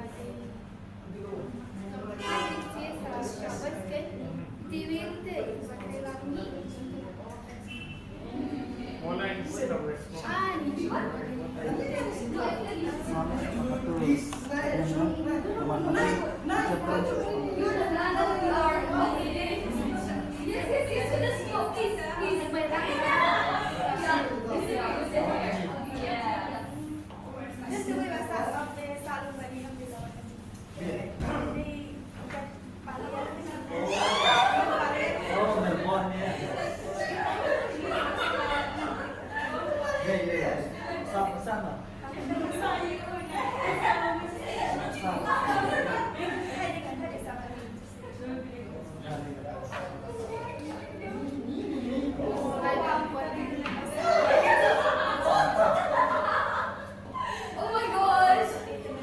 Oh my gosh!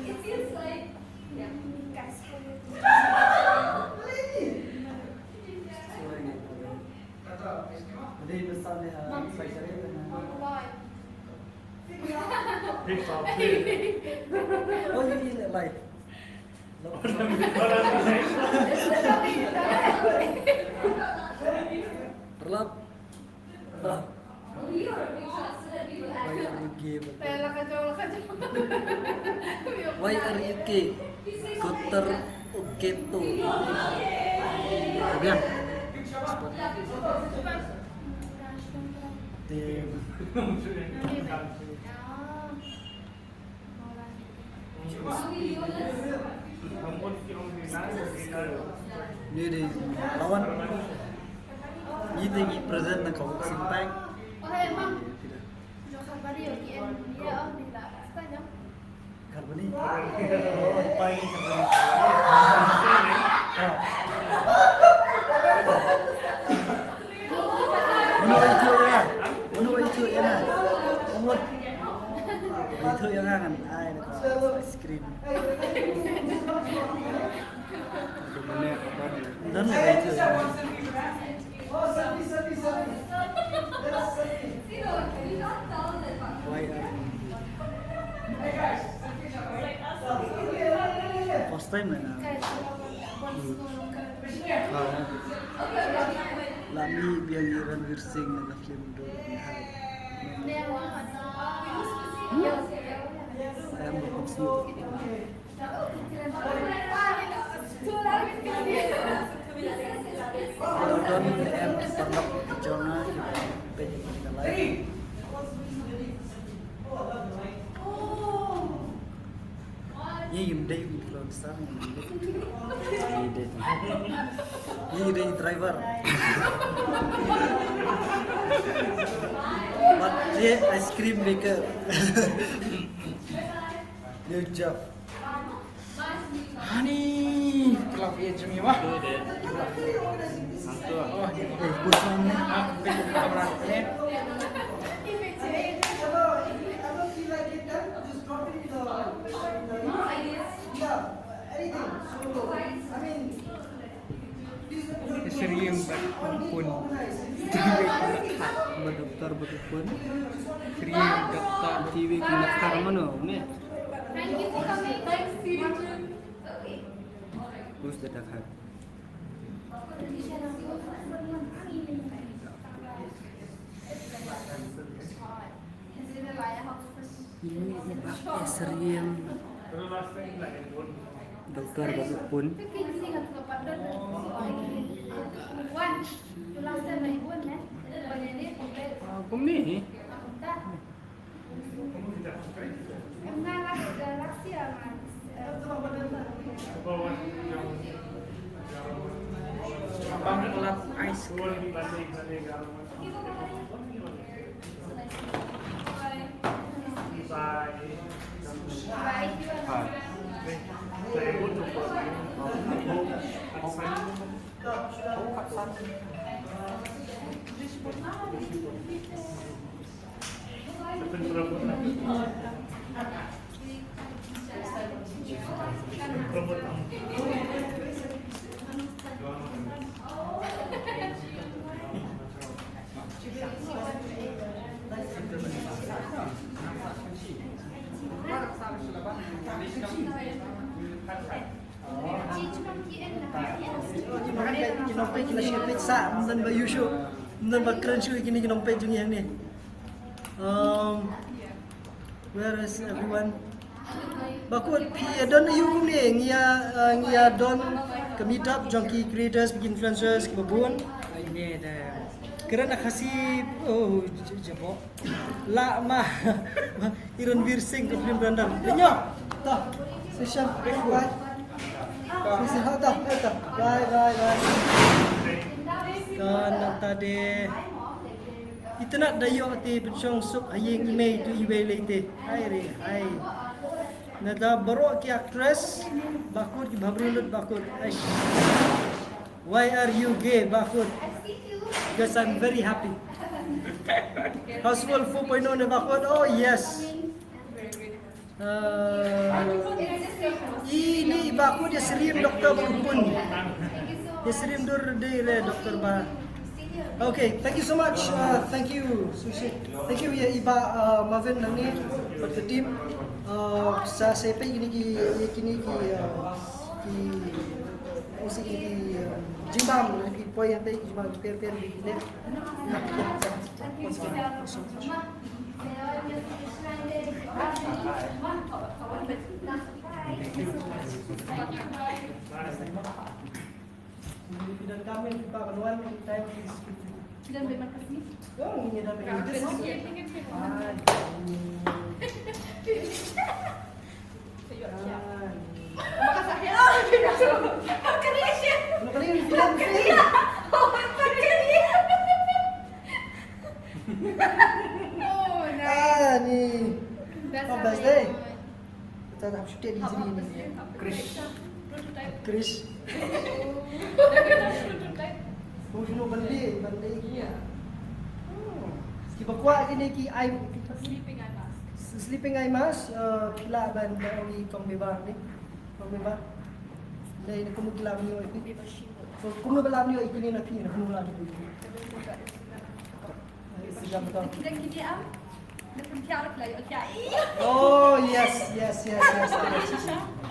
It feels like, yeah. Big soft. Oh, you mean it like Perlap. Perlap. Why are you gay? Why are you gay? Kotor, keto. Biang. Damn. Ni dei lawan. Ni dei ngi present na ka Boxing Tank. Karbani. Mano ba ïathuh ïa nga? Mano ba ïathuh ïa nga? Ong mut. Lami biang i Ranveer Singh na ka film Dur Nihad. Em ba pom sngewthuh. Don em ki paralok jong nga ki peit ïa ka live. Ye, ym dei u influencer, ym dei. Ye, dei. Ye, dei driver. But ye ice cream maker. Ye, Jeff. Hani, club ye jong ye wah. Oh, ye. Eh, bus mana? Ah, bus mana? Syriem bad u pun. Ba doktor bad u pun. Syriem doktor. T V ki na khar mano ne? Who's the doctor? Ini uba ka syriem. Doktor bad u pun. Kumne. Bang kelap ice cream. Ki nongpeit ki la shu peit sah, ym don ba ïoh shuh, ym don ba kren shuh ïa kine ki nongpeit jong ngi hangne. Um, where is everyone? Ba kut phi ïa don aïu kumne, ngi ïa, uh, ngi ïa don ka meet up jong ki creators, ki influencers kiba bun. Kren na Khasi, oh, j-, jabo. La ma. I Ranveer Singh ka film Durandar. Nyo. Ta. Session. Bye. Session ha ta. Ha ta. Bye, bye, bye. Ka nata de. Itynnad da ïoh te pynshong suk ha ïing i mei tu iwei lei te. Hai re, hai. Nata baroh ki actress. Ba kut ki bhabriew lut ba kut. Aish. Why are you gay, ba kut? Because I'm very happy. Houseworld four point oh ne ba kut? Oh, yes. Uh, ini i ba kut ïa syriem doktor ba u pun. Ïa syriem dur de re doktor ba. Okay, thank you so much. Uh, thank you, Sushi. Thank you, ïa i ba, uh, Marvin nangne, bad ka team. Uh, sa sepe ini ki, ini ki, uh, ki Ong si ki, ki, um, jingbam, ki poi hangtei ki jingbam ki per per ki ne. If you don't come in, if you don't want to time, please. Kita ambil makan sini. Oh, ini dah ambil. Terima kasih. Ah, ini. Ah, ini. Terima kasih. Ah, terima kasih. Terima kasih. Terima kasih. Oh, nice. Ah, ni. Best. Oh, best, eh? Kita dah shoot di sini ni. Krish. Krish. Oh, you know, bande, bande kine. Hmm. Kiba kwah kine ki eye, sleeping eye mask. Sleeping eye mask, uh, ki lah ban da ong i kong bebang ni. Kong bebang. Dei ni kumno ki lah ban ïoh ïa ki. Kumno ba lah ban ïoh ïa kine na phi, kumno ba lah ban ïoh. Oh, yes, yes, yes, yes, yes.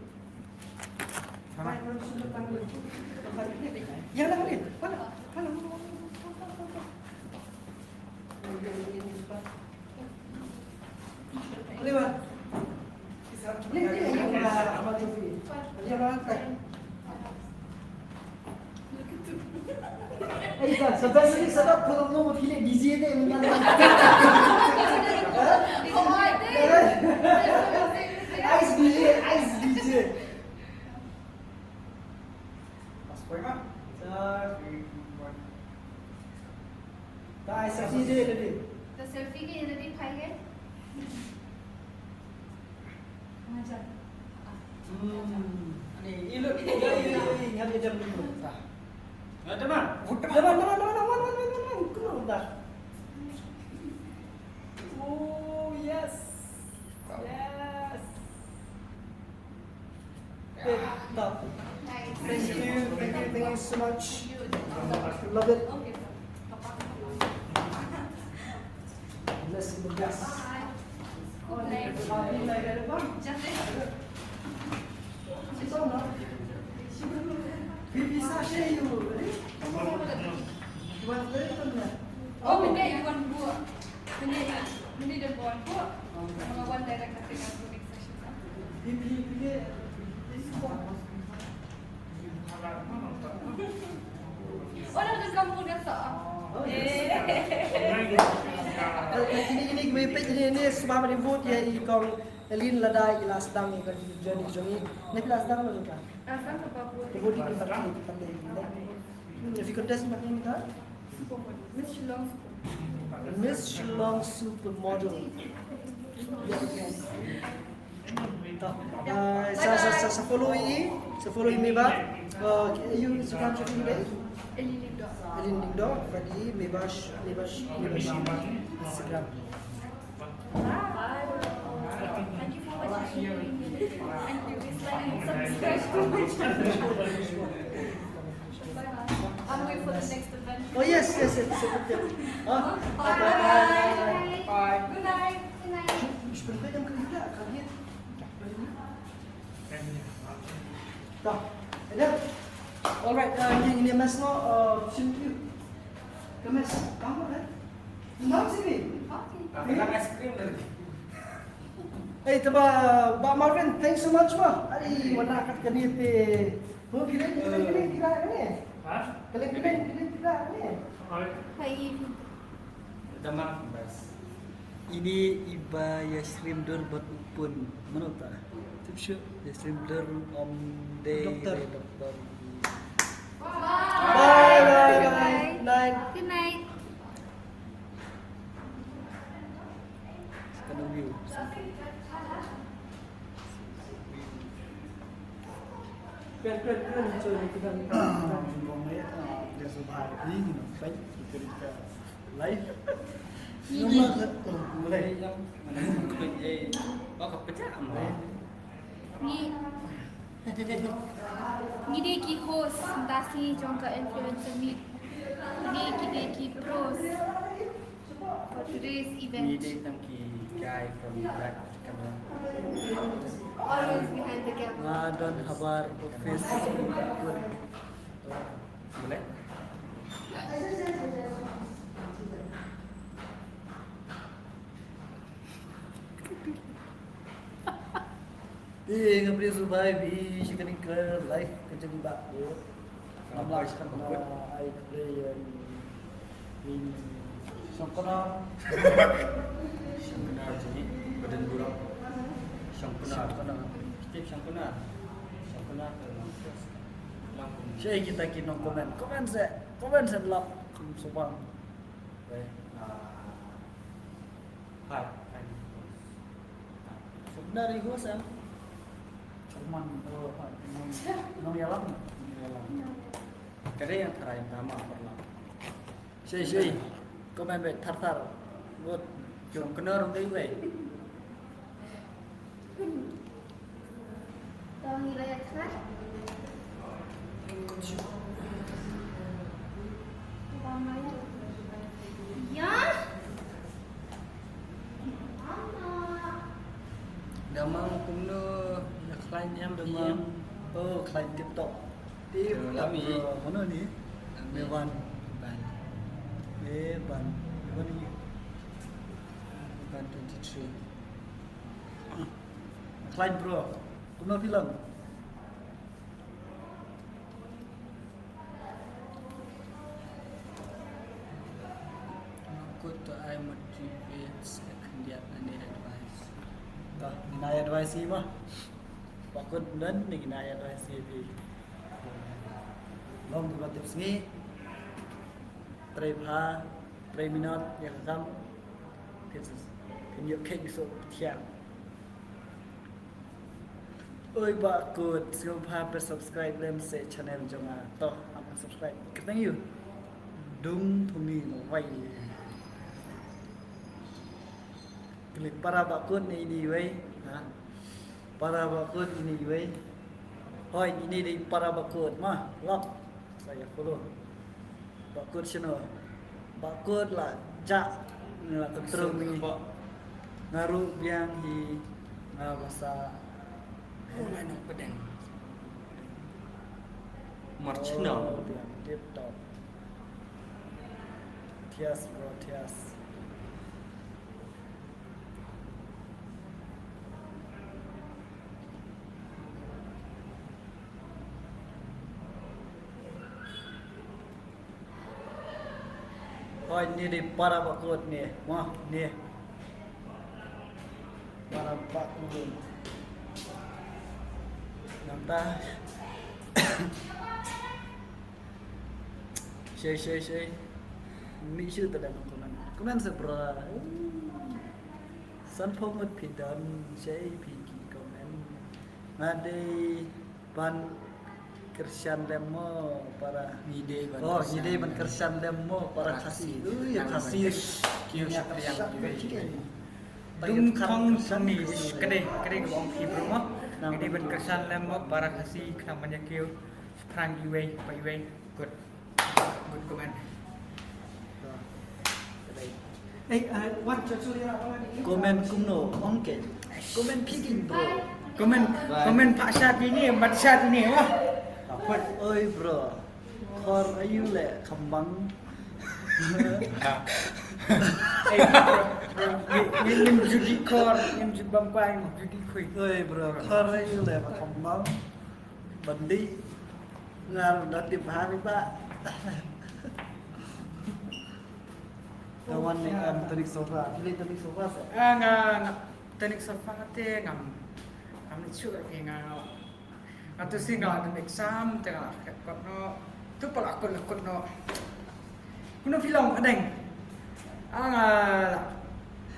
Ei, sa, sa, sa, sa, sa, sa, sa, DJ te, Ice D J, Ice D J. Pas point ma? Sa, three, two, one. Ta, Ice D J, ready? Ta selfie ke, ready, phai ke? Hmm. Ani, ilu, ilu, ilu, ilu, ilu, ilu, ilu. Ada mah. Teman, teman, teman, teman, teman, teman, teman. Come on, dah. Oh, yes. Yes. Good. Top. Thank you, thank you, thank you so much. Love it. Bless you, bless. Oh, mynta ïa wan buh. Mynta ïa, mynta ïa wan buh. Mynta wan direct na next session. Oh, dah, dah kampung dah, so. Eh. Kine, kine, kine, kine, kine, sbab ba vote ïa i kong Elin lada i la sdang ïa ka journey jong i. Ne phi la sdang lano ka? Ah, sdang ka ba vote. Ka vote i ka tak, ka tak. If you contest, what name ka? Supermodel. Miss Shillong Supermodel. Miss Shillong Supermodel. Yes. Uh, sa, sa, sa, sa follow i, sa follow i Meba. Uh, you Instagram, channel today? Elin Lyngdoh. Elin Lyngdoh, bad i Meba Sh-, Meba Sh-, Meba Sh-, Instagram. Bye. Thank you for watching. Thank you. Please like and subscribe to my channel. I'll wait for the next event. Oh, yes, yes, yes, yes, okay. Huh? Bye. Bye. Bye. Good night. Good night. Ta. Ada. Alright, uh, ini, ini mas no, uh, shim you. Ka mas, kamu, eh? Mam sini. Ka ice cream lagi. Eh, taba, Bah Marvin, thanks so much, ma. Ari, wana kat kani te. Mo, kini, kini, kini, kini, kini. Ha? Kini, kini, kini, kini, kini. Hai. Hai. Damat bas. Ini iba Yashrim Dur bad u Pun. Mano ta? Tip shu Yashrim Dur, om dei doktor. Doktor. Bye, bye, bye. Night. Good night. Kano view. Kren, kren, kren. Live. Ngi, ngi, ngi dei ki host mynta sngi jong ka influencer meet. Ngi, ngi dei ki pros for today's event. Ngi dei tang ki guy from the back camera. Always behind the camera. Nga don habar office. Boleh? Te nga pyrshah survive i shi kane ka life ka jong i bah. Ngam lah kan ai ka play in Shongkona. Shongkona jini badan burang. Shongkona. Shongkona. Kita Shongkona. Shongkona ke Shai kita ki nong comment. Comment se. Comment se lap kum sobang. Hai. Hai. Sebenarnya gua sang. Man, oh, nong, nong ïalam, nong ïalam. Ka dei ïa tharai tama parla. Shei, shei. Comment beit thar thar. Ngut. Jong kena rong dei wei. Tong ïa thar. Ya. Damang kumno ïa khlaiñ em damang. Oh, khlaiñ tip top. Tip top. Mano ni? Mewan. Ban. Mewan. Mewan ni. Ban twenty three. Khlaiñ bro. Kumno phi long? Kut to ai motivate khyndiat na ne advice. Ta, ni na advice ni ma. Ba kut dan ni na advice ni phi. Long ba tip sngi. Trei bha, trei minot ïa ka kam. Phin ïoh khein so thiang. Oi ba kut, sngewbha phi subscribe lem se channel jong nga. To, am subscribe. Kyrteng ïa u Dung Thongni Mawai. Klik para ba kut ni ini wei. Ha. Para ba kut ini wei. Hoi, ini dei para ba kut ma. Lap. Saya follow. Ba kut shano? Ba kut la ja. Nga la kyntrung ni. Nga ruh biang hi nga basa. Oh, nga nang pedeng. Marchino. Oh, biang tip top. Thias bro, thias. Hoi, ni dei para ba kut ni. Mo, ni. Para ba kut. Nangta. Shei, shei, shei. Mi shu ta dang comment. Comment sa bra. Sanphew ngut phi don, shei phi ki comment. Nga dei ban kyrshan lem mo para. Ngi dei ban, oh, ngi dei ban kyrshan lem mo para Khasi. Ui, Khasi. Ki ïa kyrshan lem. Dung Thongni, ka dei, ka dei ka ong phi bro mo. Ngi dei ban kyrshan lem mo para Khasi, khnang ban ïa kiew shaphrang iwei pa iwei. Good. Good comment. Eh, uh, wan, cuba, cuba, ya, wan, wan. Comment kumno? Ong ke. Comment picking, bro. Comment, comment pak shat ini, mat shat ini, wah. Apa? Oi, bro. Khor aïu leh khambang. Eh, bro, bro, ni, ni, ni judi khor, ni judi bam kwai, judi khui. Oi, bro. Khor aïu leh khambang. Bandi ngar da tip hari ba. Kawan ni, em, teknik sofa. Pilih teknik sofa sa. Ah, nga, nga teknik sofa te ngam, ngam ni chuh ke nga. Nga tu si nga ada exam te nga kot no. Tu pala kot kot no. Kuno phi long adeng. Ah,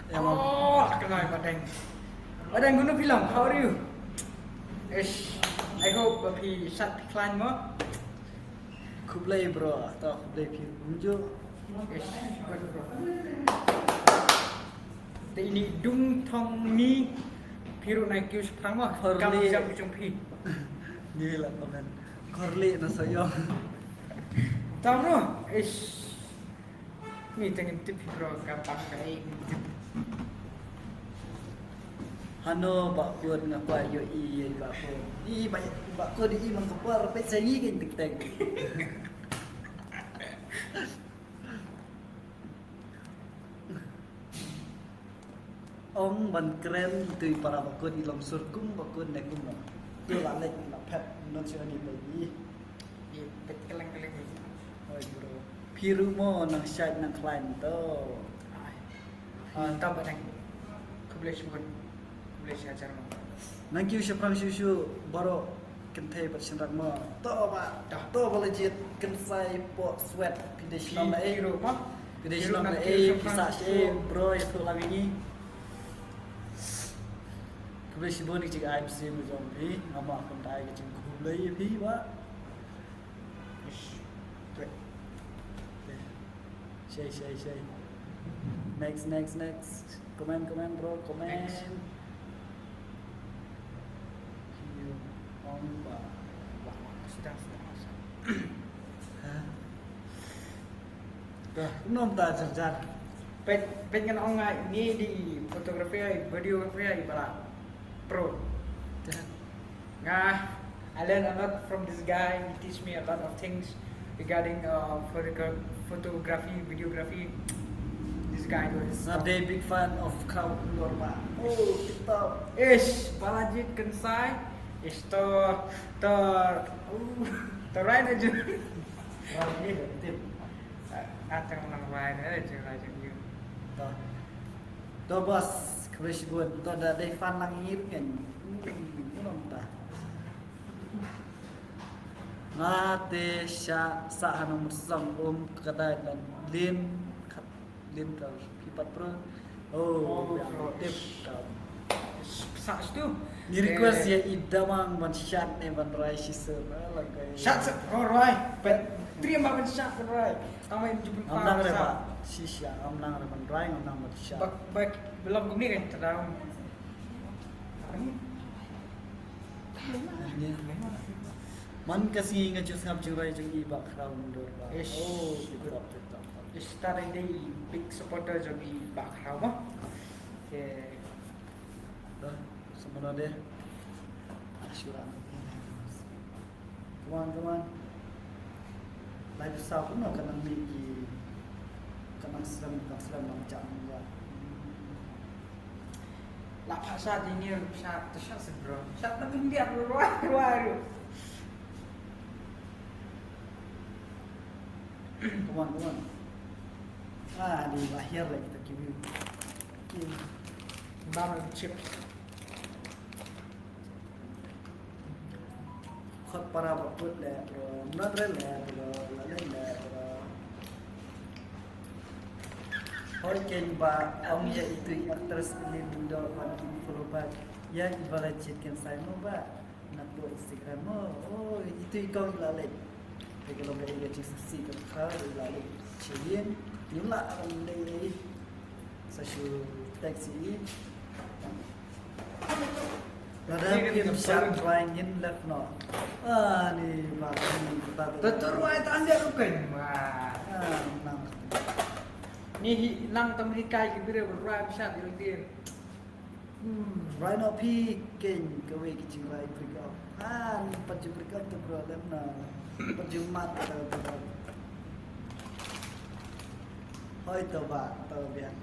nga la. Oh, la kenal adeng. Adeng, kuno phi long, how are you? Ish, I hope ba phi sat phi khlaiñ mo. Khublei bro, to khublei phi kumjuh. Ish, good bro. Te ini Dung Thongni, phi ruh nai kiew shaphrang mo. Kam jam jong phi. Ni la comment. Khorli na sayong. Tam no. Ish. Ni tengin tip bro ka bang ka ei ni tip. Hano ba kut nga kwah ïohi ïa ba kut. I ba, ba kut i man ka por peit sa ngi kin tik tek. Ong ban kren itu i para ba kut i long sur kum ba kut ne kum no. Tu la lek la phet non shu ani ba i. Ïa, peit keleng keleng. Oi bro. Phi ruh mo nang shait nang khlaiñ to. Ai. Ah, tau ba nang. Khublei shibun. Khublei shihajar mo. Nang kiew shaphrang shuh shuh baroh kynthei bad shynrang mo. To ba. To ba la jied kynsai poh swet. Phi dei shnong na ei. Phi ruh mo. Phi dei shnong na ei. Phi sah sha ei bro, ïathuh lang ïa ngi. Khublei shibun ïa ka jingai mynsiem jong phi, nga mut ban ai ka jingkhublei ïa phi bah. Ish. Shei, shei, shei. Next, next, next. Comment, comment, bro, comment. Next. Ong ba. Huh? Dah, nom ta jar jar. Peit, peit ngan ong nga, ni dei photography, videography, i ba la pro. Dah. Nga, I learn a lot from this guy. He teach me a lot of things regarding, uh, photogra-, photography, videography. This guy do his stuff. Not a big fan of crowd norma. Oh, TikTok. Ish, Balaji Kensai. Ish, to, to, uh, to right aja. Crowd ni dah tip. Ah, tang nang right aja, right aja. To. To, boss, khublei shibun. To, da dei fan lang ngir kan. Hmm, belum ta. Nga te sha sa hanung song um kadai dan lim kat lim ka pi pat pro. Oh, oh, ya, pro. Tip ka. Sa stu. Ni request ya i Damang ban shat ne ban rai shi ser. Ah, lang kai. Shat sa pro rai. Pet. Tri ma ban shat pro rai. Tama im jubun. Am nang re ba. Shisha, am nang re ban rai, am nang ban shat. Bak, bak, belum kumni kan tadam. Ani. Man ka sngi nga ju sngap jingrai jong i ba khraw ndor ba. Ish. Oh, TikTok, TikTok. Ish, ta dei dei big supporter jong i ba khraw ba. Okay. Dah, semua dah deh. Ashura. Come on, come on. Lai pisa pun no kanang ni ki kanang slem, kanang slem lang jam ya. La pasa dini pisa tu sa sebro. Sa tu pun dia keluar keluar. Come on, come on. Ah, di lahir lagi kita kiwi. Kiwi. Bang chip. Khot para ba put le bro, not re le bro, la le le bro. Hoi ken ba ong ya itu i actress ni do ban follow back. Ya i bala chit ken sai mo ba. Na po Instagram mo. Oh, itu i kong la le. Te ka long ka i ka chit si ka ka la le. Chilin. Ni la le. Sa shu text i. Lada phim shah rai ngin leh noh. Ah, ni ba ni ba. Ta tur rai ta ande rukai ma. Ah, nang. Ni hi nang tam hi kai ki bire rai shah di leh. Hmm, rai noh phi ken kawei ki jingrai break up. Ah, ni pat ju break up tu problem na. Pat ju mat tu problem. Hoi to ba, to biang.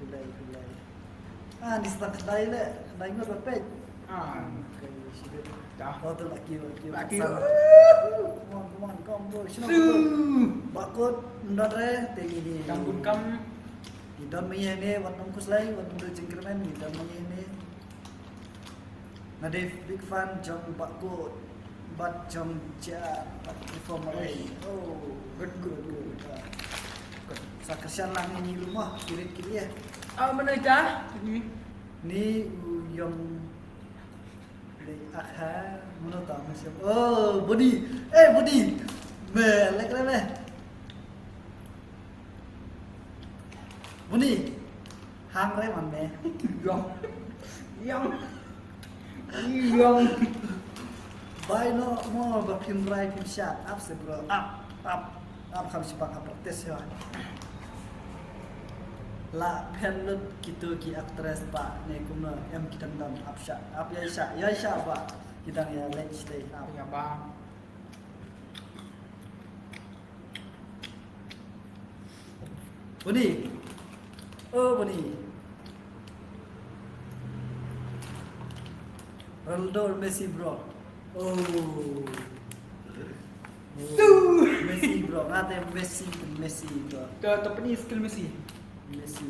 Hulai, hulai. Ah, ni start khlai le, khlai ngut la peit. Ah. Okay, shibit. Dah. Oh, tu laki, laki. Laki. Come on, come on, come on, bro. Sino tu? Bakut, ndot re, tengi ni. Kam pun kam. Ni don maya ni, wat nong kuslai, wat nong jingkremen, ni don maya ni. Nga dei big fan jong Bakut, bad jong Jia, bad perform. Oi. Oh, good, good, good. Sa kasian lang ini rumah, kirit kirit ya. Ah, mana dah? Ni. Ni u yong le akha, mana tau masih. Oh, Budi. Eh, Budi. Me, lek le me. Buni. Hang re man me. Yong. Yong. Yong. Bai no mo ba phim rai phim shat. Up se bro. Up. Up. Up kham sipak up practice ya. La phen lut kitu ki actress ba ne kumno em ki dang dang up shat. Up ya shat. Ya shat ba. Ki dang ya leh stay up. Ya ba. Buni. Oh, Buni. Ronaldo, Messi, bro. Oh. Oh, Messi, bro. Nga te Messi, Messi, bro. To, to peni skill Messi. Messi.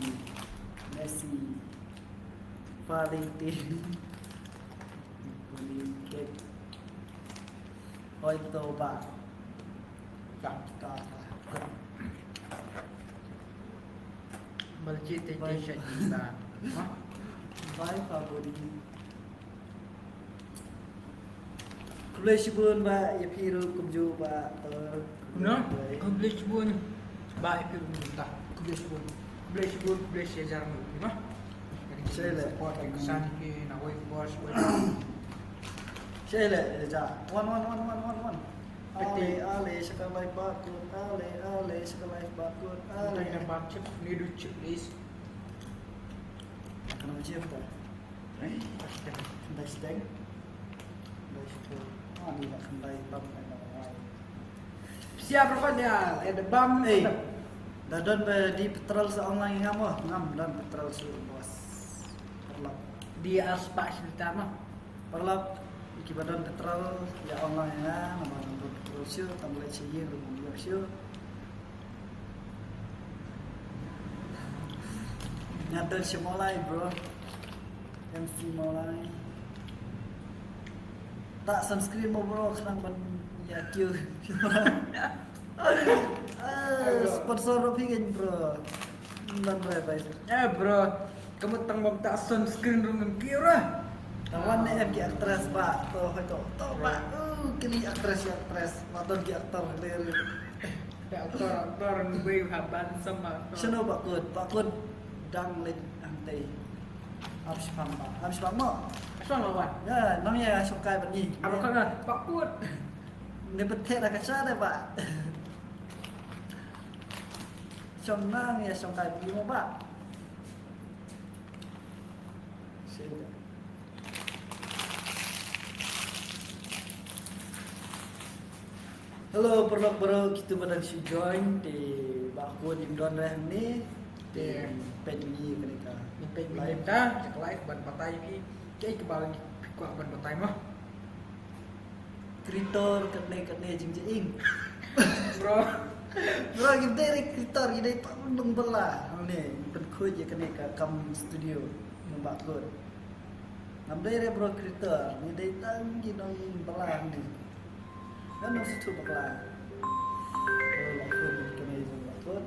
Messi. Paling tinggi. Buni. Hoi to ba. Ka, ka, ka. Balji te te shadi ba. Ha? Bye pa Buni. Khublei shibun ba ïa phi ruh kumjuh ba, eh, no? Khublei shibun ba ïa phi ruh kumjuh. Khublei shibun. Khublei shibun, khublei shihajar ngut, no? Shaile. Support, ïa ka san phi na wei bos, wei. Shaile, ja. Wan, wan, wan, wan, wan, wan. Ale, ale, sha ka live ba kut. Ale, ale, sha ka live ba kut. Ale. Tang na bam chip, ni du chip, please. Kana chip ta. Dai sdang. Dai sdang. Ah, ni la khandai bam na wai. Siap rapat dia, eh, da bam. Eh. Da don ba dih petrol sa online ngam, oh. Ngam don petrol shuh, bos. Paralok. Dih ar spah shi liter mah. Paralok, kiba don petrol ïa online nga, namar ngam don petrol shuh, tang leit sha ïing ruh ngam ïoh shuh. Nga don sha Mawlai, bro. M C Mawlai. Tah sunscreen mo, bro, khnang ban ïa kiew. Ah, sponsor ruh phi keiñ, bro. Ban rai bai. Eh, bro, ka mut tang bam tah sunscreen ruh ngam kiew ra. Tang wan ne em ki actress ba, to hoi to. To ba, uh, kini actress, actress. Ba don ki actor, der. Actor, actor, ngi wei ha ban sam actor. Shano ba kut, ba kut dang leit hangtei. Am shipang ba, am shipang mo. Shipang ba wan. Ya, nang ïa shongkai ban ngi. Am kut na, ba kut. Ne bete da ka cha de ba. Shong nang ïa shongkai ban ngi mo ba. Shit. Hello, paralok baroh, kito ba dang shu join, te ba kut ym don re hangne, te peit ngi kane ka. Ngi peit ngi live. Ka live ban batai phi, kaei kaba ngi kwah ban batai mo. Creator katne katne jingjia ing. Bro. Bro, ngi dei re creator, ngi dei tang nongbylla. Hangne, pynkhuid ïa kane ka kam studio, nong ba kut. Ngam dei re bro creator, ngi dei tang ki nongbylla hangne. Ngan nang shu thuh bakla. Oh, la khun kane jong la khun.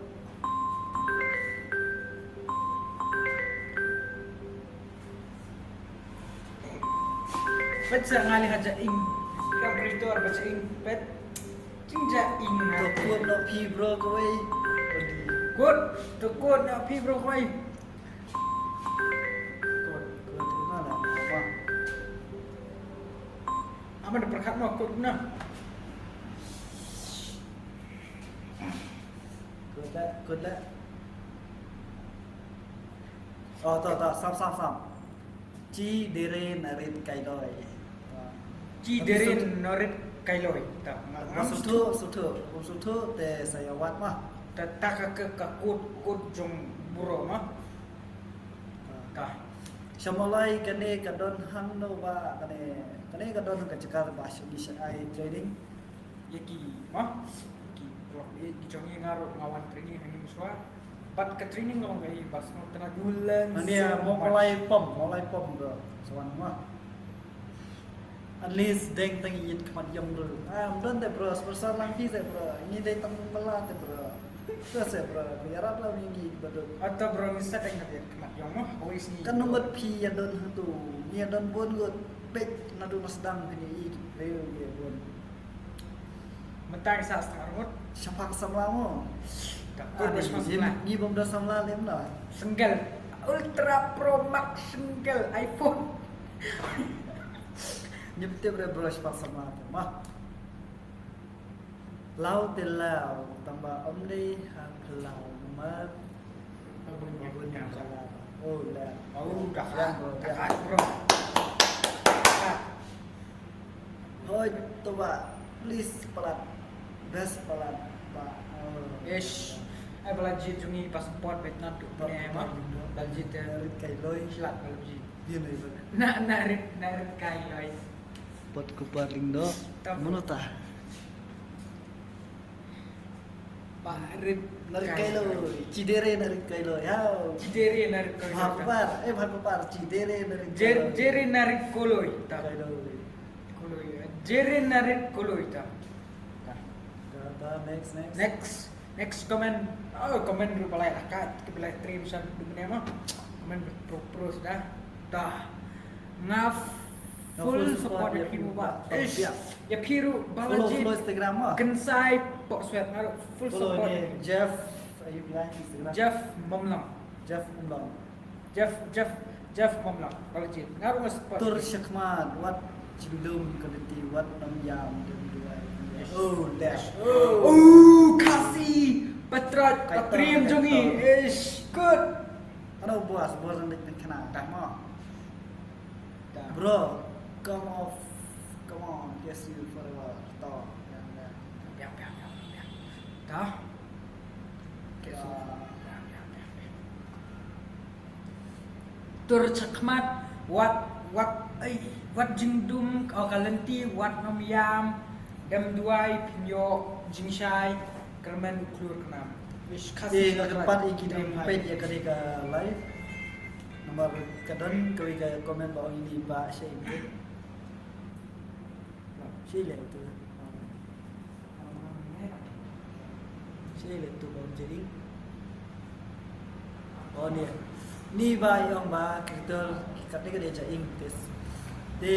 Peit sa ngali ha ja ing. Ka bri tor ba ja ing peit. Jing ja ing na. To kut na phi bro kawei. Kut, to kut na phi bro kawei. Kut, kut na na ma. Ama da pyrkhat no kut na. Kut la, kut la. Oh, to, to, sam, sam, sam. Chi dere narit kailoi. Chi dere narit kailoi. Ta. Ba suthu, suthu, um suthu te sa ïa wad ma. Ta, ta ka, ka, ka kut, kut jong bro ma. Ta. Sha Mawlai kane ka don hangno ba kane, kane ka don ka jaka ba shu ngi sha ai training. Ïa ki, ma? Ki, ki jong ngi nga ruh nga wan training hangne mynshuwa. Bad ka training ka long kaei ba sngewtynnat ïa u leng. Ani ïa mo Mawlai pom, Mawlai pom bro. Sa wan ma. At least deng tang ïit khmat ïong ruh. Ah, ym don te bro, sponsor lang phi te bro. Ngi dei tang mala te bro. Te se bro, ïarap lang ngi baduk. Ata bro, ngi sa deng ïit khmat ïong mo. Always ngi. Kan nong ngut phi ïa don hatu. Ngi ïa don bun ngut. Peit naduh na sdang phi ngi ïa bun. Mynta ngi sah stang arngut. Shaphang samla mo. Ngi bym da samla lem da. Single. Ultra Pro Max single iPhone. Ngim tip re bro shaphang samla te ma. Law te law tang ba ym dei ha phyllaw namar. Oh, la. Oh, dah khat, dah khat, bro. Hoi, to ba, please palat. Best palat ba. Ish. Ai ba la jied jong ngi ba support beit na tu ne ma. Ba la jied, eh, rit kai loi. Shlat ba la jied. Na, na rit, na rit kai loi. Pot kupar lingdo. Mano ta? Ba rit narit kailoi. Chidere narit kailoi. Hau. Chidere narit kailoi. Bha kupar. Eh, bha kupar. Chidere narit kailoi. Jere narit koloi. Ta. Kailoi. Koloi. Jere narit koloi ta. Ta, ta, next, next. Next. Next comment. Oh, comment ruh ba lai rakat. Ki ba lai trim san du mene ma. Comment pro pro da. Ta. Ngaf Full support ïa phi ruh bah. Ish. Ïa phi ruh bah. Follow, follow Instagram mo. Kynsai pok swet nga ruh full support. Jeff, ayu phi lai Instagram? Jeff Momlong. Jeff Momlong. Jeff, Jeff, Jeff Momlong. Bah Jit. Nga ruh nga support. Tur shakhmat, wat jingdum ka lynti, wat nym ïam, dum duwai. Oh, dash. Oh, Khasi. Patriot, patriot jong ngi. Ish, good. Ano bos, bos nang dik kena. Dah mo. Bro, come off, come on, kiss you forever. To. Biang, biang, biang, biang, biang. To. Kiss you forever. Biang, biang, biang, biang. Tur shakhmat, wat, wat, ai, wat jingdum, oh, ka lynti, wat nym ïam, dum duwai, phin ïoh jingshai, kyrmen u khlur khnam. Ish, Khasi. Eh, nga kyrpad ïa ki dang peit ïa kane ka live. Namar ka don kawei ka comment ba ong ïa i Bah Shei. Shei leh tu. Shei leh tu ba ong ja ing. Oh, ni. Ni ba ong ba ki kyrteng katne ka dei ja ing tes. Te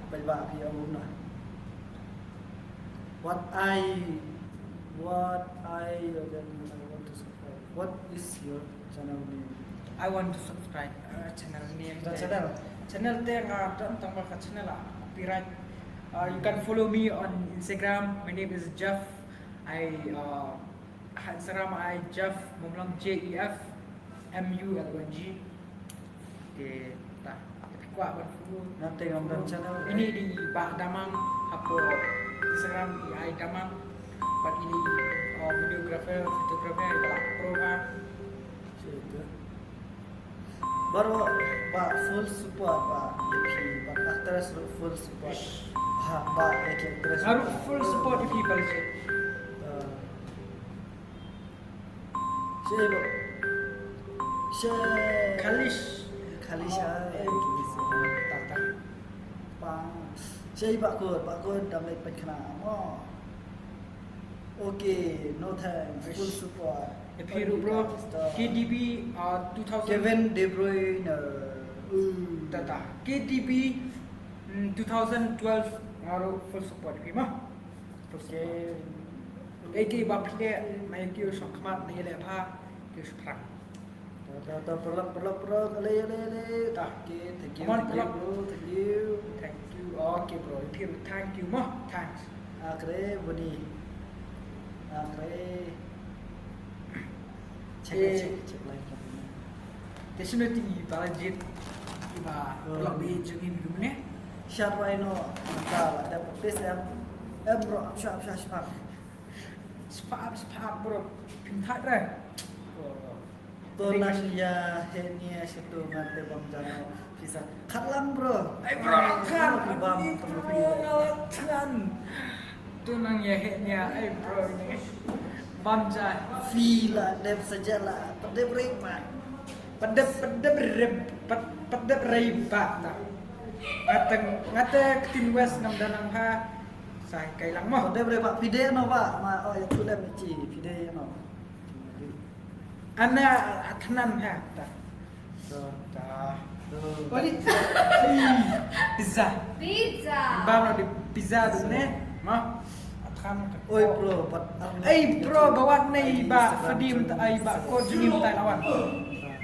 ba ba phi ong na. What I, what I, I want to subscribe. What is your channel name? I want to subscribe, uh, channel name. The channel. Channel te nga don tang ba ka channel ah, copyright. Uh, you can follow me on Instagram. My name is Jeff. I, uh, ha Instagram I Jeff Momlong, J E F M U L O N G. Te ta, te phi kwah ban follow. Nangta ngam don channel. Ini dei i Bah Damang hapoh Instagram, i Ai Damang. Bad ini, uh, videographer, photographer, i Bah Pro ba. Baroh ba full support ba ïa phi, ba actress ruh full support. Ish. Ha, ba ïa ki actress ruh full support ïa phi ba ïa. Shi ba. Shi. Khalish. Khalish, ah, eh, Khalish. Ta, ta. Pa. Shi ba kut, ba kut dam leh pynkhana mo. Okay, no thanks. Full support. Ïa phi ruh bro. K D B, uh, two thousand. Kevin De Bruyne. Uh. Ta ta. K D B, mm, two thousand twelve nga ruh full support ïa phi mo. Okay. Ei ki ba phi leh, ma ïa ki u shong khmat, ma ïa leh bha, ki u shaphrang. Ta, ta, ta, paralok, paralok, paralok, ale, ale, ale. Ta. Okay, thank you, come on, thank you, paralok, bro, thank you. Thank you. Okay, bro, if you, thank you mo, thanks. Akre, boni. Akre. Check, eh, check, check line. Te shano te i Balanjit, i ba, oh, paralok ba ïeit jong ngi ne? Shad wai no, ka la dep practice em. Em bro, ap shah, ap shah, shah. Spah ap, spah ap, bro. Phin thait re. To nang ïa heh nia sha to ngan te bam jano pisa. Khat lang, bro. Ai, bro, khat. Bam, bro, bro, khat. To nang ïa heh nia, ai, bro, ni. Bam ja. Phi la dep sa ja la. Pat dep rei ba. Pat dep, pat dep rei, pat, pat dep rei ba ta. Ngate, ngate ktien West ngam da nang ha. Sa kai lang mo. Pat dep rei ba, phi dei no ba. Ma, oh, ïa tu dep chi, phi dei no. Ana atnan ha ta. Ta. Pizza. Pizza. Ba no di pizza tu ne. Ma. Atnan. Oi bro, pat. Ei bro, ba wat ne ba Fadim ta, ei ba ko jini ta lawan.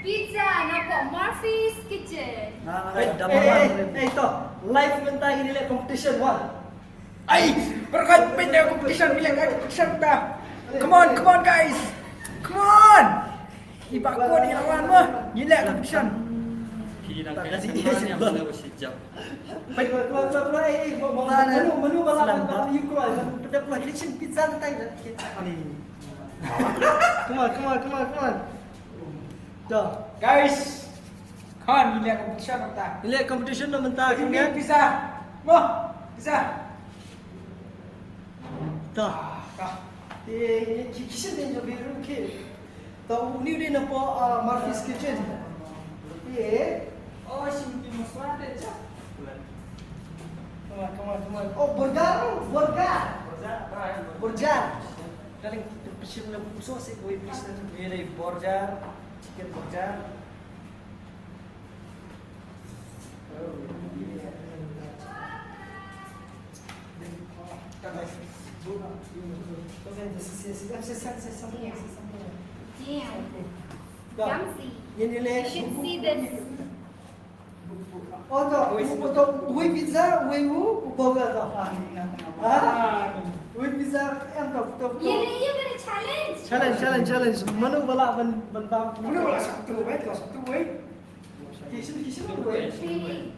Pizza na ko Murphy's Kitchen. Na, na, eh, eh, eh, to. Live mynta ini le competition wan. Ai, berkat benda competition, bila ada competition dah. Come on, come on guys. Come on. Iba ko di lawan mo. Gila competition. Pila kasi dia sejam. Baik, keluar, keluar, keluar, eh, eh, mau, mau, menu, menu, bala, bala, you keluar. Pada keluar kitchen pizza nanti. Come on, come on, come on, come on. Dah. Guys. Kan, ngi leh competition mynta. Ngi leh competition mynta, ngi leh pizza. Mo, pizza. Ta. Ta. Eh, ki, ki shin den jo biru ke. Ta, uni uni na po, ah, Murphy's Kitchen. Eh. Oh, shin ki masala de cha. Come on, come on, come on. Oh, burger, burger. Burger. Burger. Darling, pishim na puso se koi pishim. Mere burger, chicken burger. Oh, yeah. Damn. You should see this. Oh, to, to, wei pizza, wei u, u burger to. Ah, wei pizza, em to, to, to. Ye le, ye kane challenge. Challenge, challenge, challenge. Mano ba lah ban, ban bam. Mano ba lah sah tu, wei, lah sah tu, wei. Ki shin, ki shin tu, wei. Shin wei,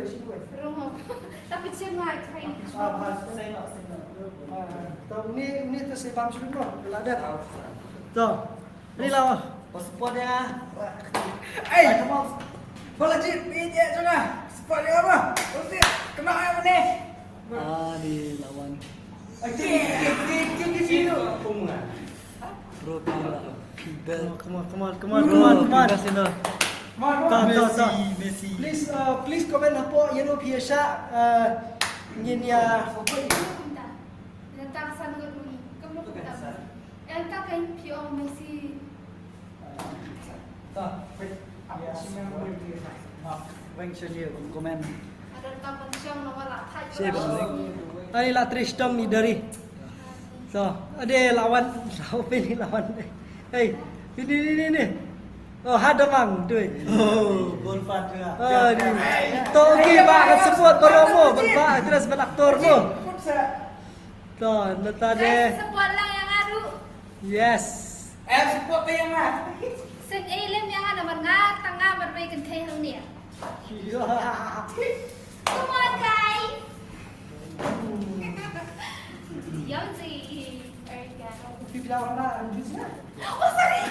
shin wei. Rung. Tapi chem ngai kai. Ah, ah, same lah, same lah. Ah, to, ni, ni to sa bam shuh no. Lah dah. To. Ni lah. Ba support ïa nga. Ei! Ba la jied ïa jong nga. Support ïa nga. Ba la jied. Kena ïa nga ni. Ah, ni lawan. Ai, ti, ti, ti, ti, ti, ti, ti. Bro, phi lah. Phi bel. Come on, come on, come on, come on, come on. Phi bel sino. Come on, come on. Ta, ta, ta. Messi, Messi. Please, uh, please comment hapoh, ïa no phi ïa shah, uh, ngin ïa. Nang ta san ngut ni. Kam lo ta. Enta kan phi ong Messi. Weng sha ni comment. Ada tang ban shong na wala thai. Shi ban lek. Ani la trei shitom ni dari. So, ade lawan, lawan pini lawan. Hey, ini, ini, ini. Oh, hadamang tu. Oh, gol pat juga. Oh, ni. To, okay, ba support baroh mo, ba actress, ba aktor mo. To, nata de. Support lang ïa nga ruh. Yes. Eh, support te ïa nga. Seng ei lem ïa nga namar nga tang nga marwei kynthei hangne. Come on, guys. Yummy. Erica. Phi bilang mana? Ang jus na? Oh, sorry.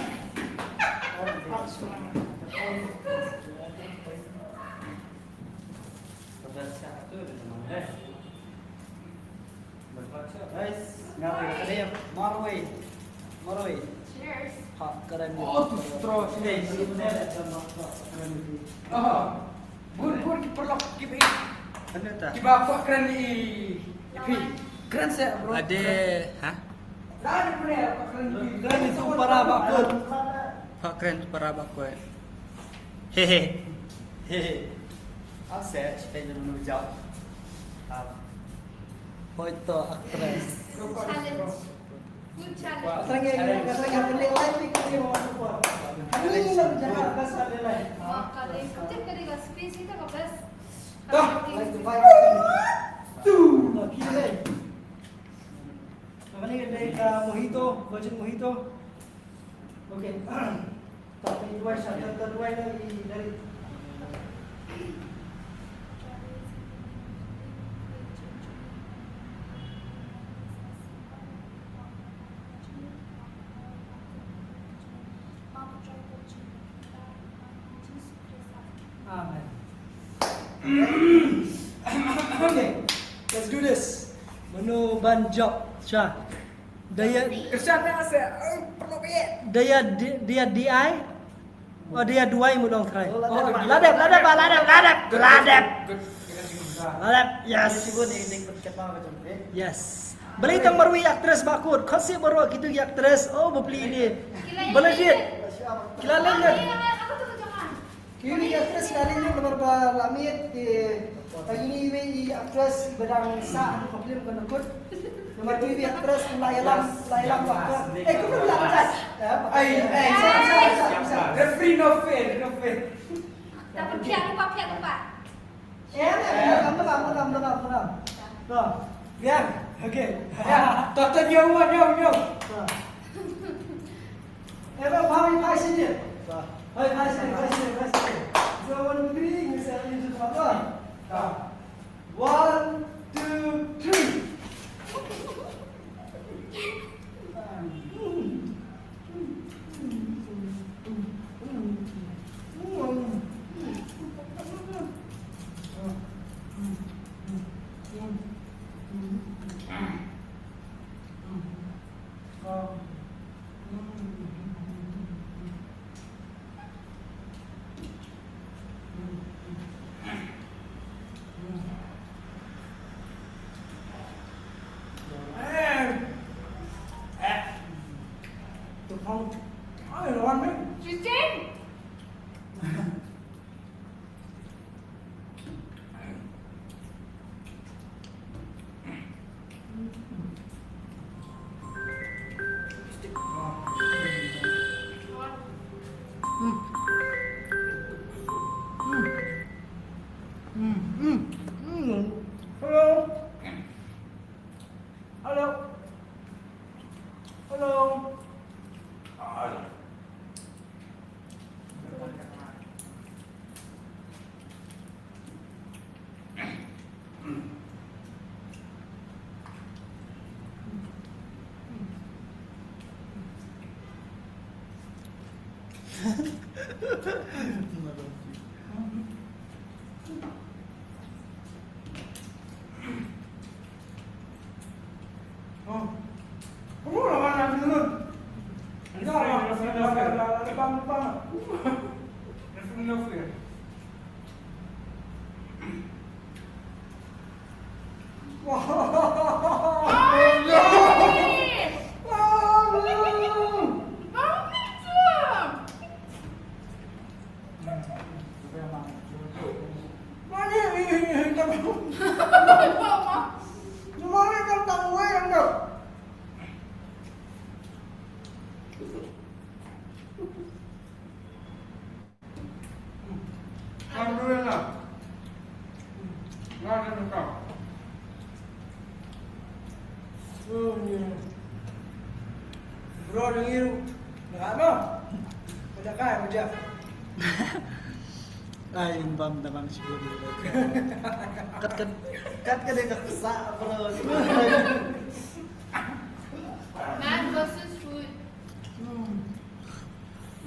Guys, nga ri ka dei marwei. Marwei. Cheers. Ha, karen. Oh, tu straw. Cheers. Ah. Bun, bun, ki paralok, ki ba. Ano ta? Ki ba kwah kren i. Phi. Kren sa, bro. Ade, ha? Lah, ni pun ya, kwah kren i. Kren i tu para bakut. Kwah kren tu para bakut. Hehe. Hehe. Ase, stay dulu jauh. Ah. Hoito actress. Challenge. Good challenge. Ka trei ngi, ka trei ngi pynleh live ni ka trei ngi. Ani lam jahat ka sa de lai. Wah, ka dei ka tip ka dei ka space ita ka best. Dah, like the vibe. Tu, ki dei. Ka dei ka mojito, virgin mojito. Okay. Tapi duai sa, duai na i dari. Amen. Okay, let's do this. Mano ban jop sha. Daya. Kesan dah saya. Eh, perlu biar. Daya di, daya di ai. Oh, daya duai mu dong try. Oh, ladep, ladep, ladep, ladep, ladep. Ladep. Yes. Yes. Balei tang marwei actress bakut. Khot seh baroh kitu ki actress. Oh, bapli ni. Balei sih? Kila len. Ki wi ki actress ki la leit lut namar ba la miet te, ta ïa ine i wei i actress ba dang sah ha ka film Ka Nakut. Namar ki wi ki actress la ïalam, la ïalam ba ka. Eh, kumno la ka judge? Ai, ai, sa, sa, sa, sa. Referee no fair, no fair. Ta pynphiah lypa, pynphiah lypa. Em, em, em, em, em, em, em, em. To, biang. Okay. Ya, to, to, ñiew, ñiew, ñiew. To. Em, em, phai, phai sini. To. Phai, phai sini, phai sini, phai sini. So, one, two, three, ngi sa, ngi sa, to. To. One, two, three. Hello. Alhamdulillah. Nga dah buka. Oh, ni. Bro, dengar. Dengar apa? Ada kai, macam. Ai, bam da bam sibuk. Kat kat kat kat dia kat sa, bro. Man versus food. Hmm.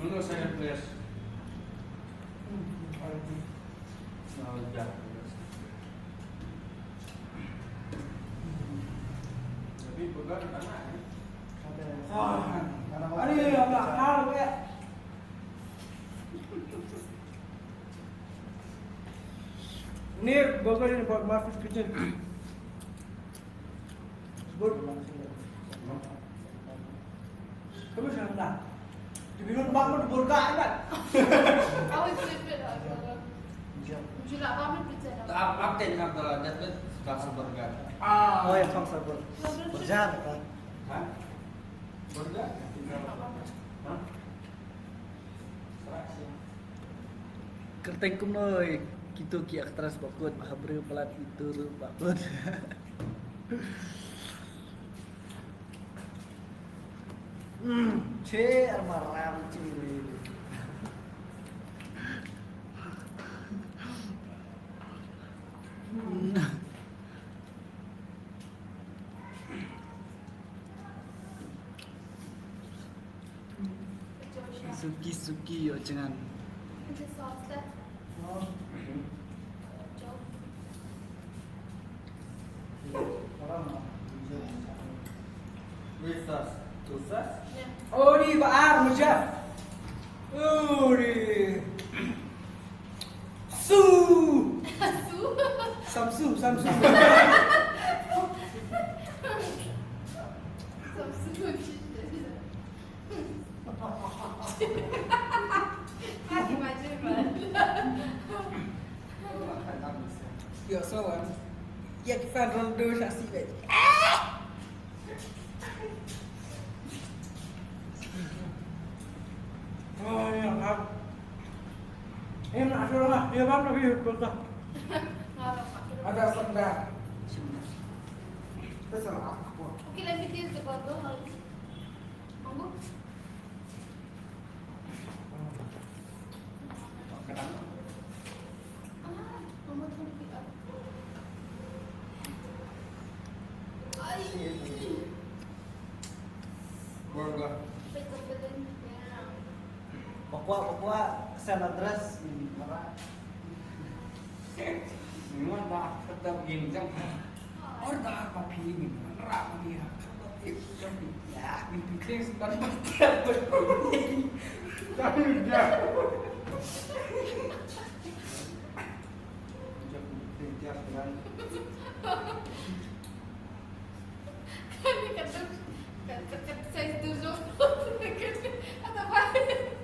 Mano sa place? Hmm. Sa Tapi burger enak, eh. Ah, hari apa? Ah, ya. Ni burger ni buat Marcus Kitchen. Sebut. Kamu siapa? Di minum bak pun burger kan? Aku itu itu. Jilak kami pizza. Up up ten up the that was Fluxburger. Ah. Oh, ya, Fluxburger. Burger kan? Hah? Burger? Hah? Kyrteng kumno ïa kito ki aktris ba kut, ba ha briew palat ito ruh ba kut. Hmm, che ar maram che re. Suki suki ïoh jngan. With sauce, two sauce? Ori ba ar muja. Ori. Su. Su. Samsu, Samsu. Samsu. Ïa, so, um, ïa, ki fan Ronaldo sha si, bad. Oh, ïa, ngap. Em, na, so, lah, ïa, bam, lagi, betul. Ada senda. Terus sama aku. Okay, let me taste the burger. Mangga. Burger. Bakwa, bakwa, salad dress, ini, marah. Memang dah sedap gini, jam. Order apa pilih ni? Nerap ni, ha. Kau pilih, kau pilih. Ya, pilih, pilih, sembarang. Tapi dah. Jap, jap, jap, kan. Kan dia kata, kan, kan, kan, size tu, so. Kan, kata apa?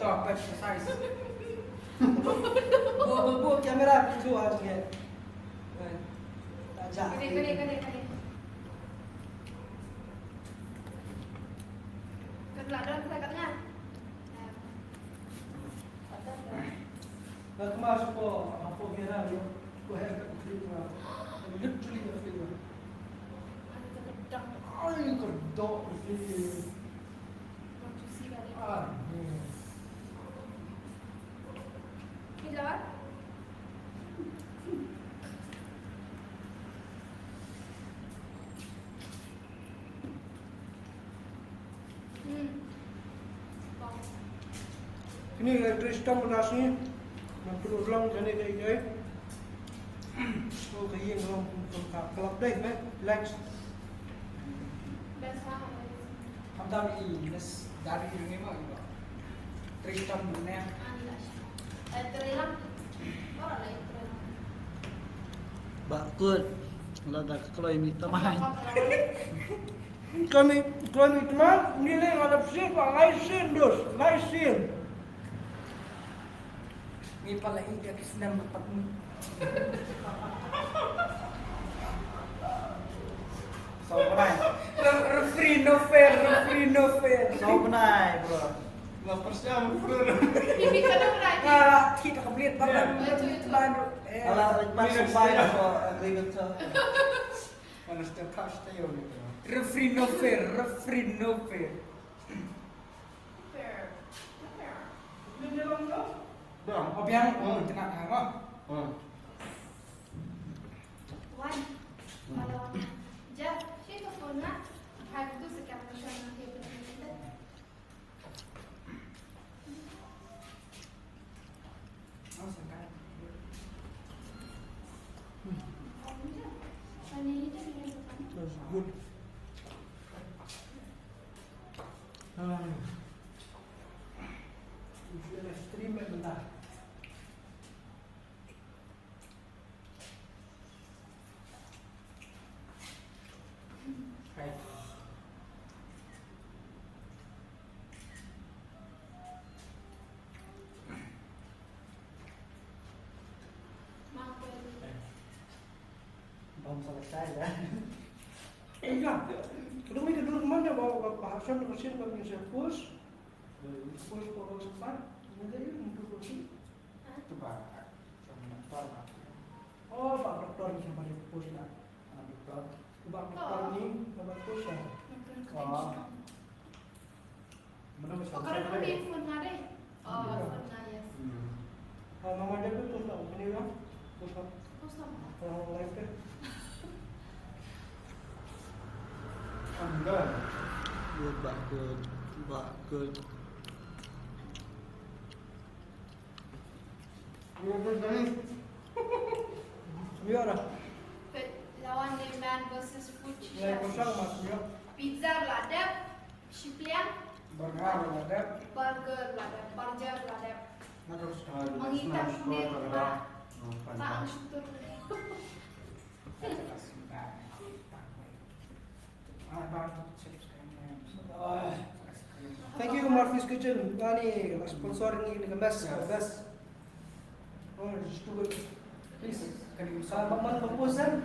Tu, apa size? Bo, bo, bo, kamera, tu, ah, tu, ya. Kane, kane, kane, kane. Ka la don ka la kat nga. Nga kma shu ko, hapoh Gera, yo. Ko her ka kli nga. Literally ka kli nga. Ai, ka dok ka kli. Ni ka Tristan Menasi. Nang perlu ulang kane ka ide. Oh, ka ïing long ka kelab deh, meh. Relax. Hamdam i nes dari ini mah, iba. Tristan Menasi. Ba kut. Lada ka kloi mi tamai. Kami, kami teman, nilai ngadap sih, Pak, lai sien, dos, lai sien. Ngi pala i ka kisnem dapat ni. Saw bnai. Re-, referee no fair, referee no fair. Saw bnai, bro. La persiam, bro. Ini kan bnai. Ala, kita ka blit, bang. Itu, itu. Bang, eh. Ala, ala, bang. Referee no fair, referee no fair. Fair. Fair. Dah. Oh, biang. Oh, kena dah, oh. Hmm. Wan. Kalau Jeff, sini ke phone lah. Hai, tu sekian macam nanti. That's good. Um, stream it bentar. Bam selesai ya. Iya. Kedua ni kedua kemana bawa bahasa Mesir kami saya pus. Pus pos sempat. Nanti untuk pus. Coba. Oh, Pak Doktor ni siapa dia pus nak? Pak Doktor. Pak Doktor ni, Pak Doktor siapa? Oh. Mana masih ada? Oh, kalau dia phone ada. Oh, phone ada, yes. Hmm. Oh, mama dia tu terus nak open dia. Terus nak. Terus nak. Orang live dia. Enggak. Good, bagus, bagus. Iya dah. Lawan the man versus food. Ya, kosong, Mas, ya. Pizza la dep, shi pliang. Burger la dep. Burger la dep, burger la dep. Mengitam sendiri, Pak. Tak bersyukur. Thank you, Murphy's Kitchen. Nani, sponsor ngi, ngi ka mess, ka mess. Oh, just do it. Please. Sa ba man ba post, eh?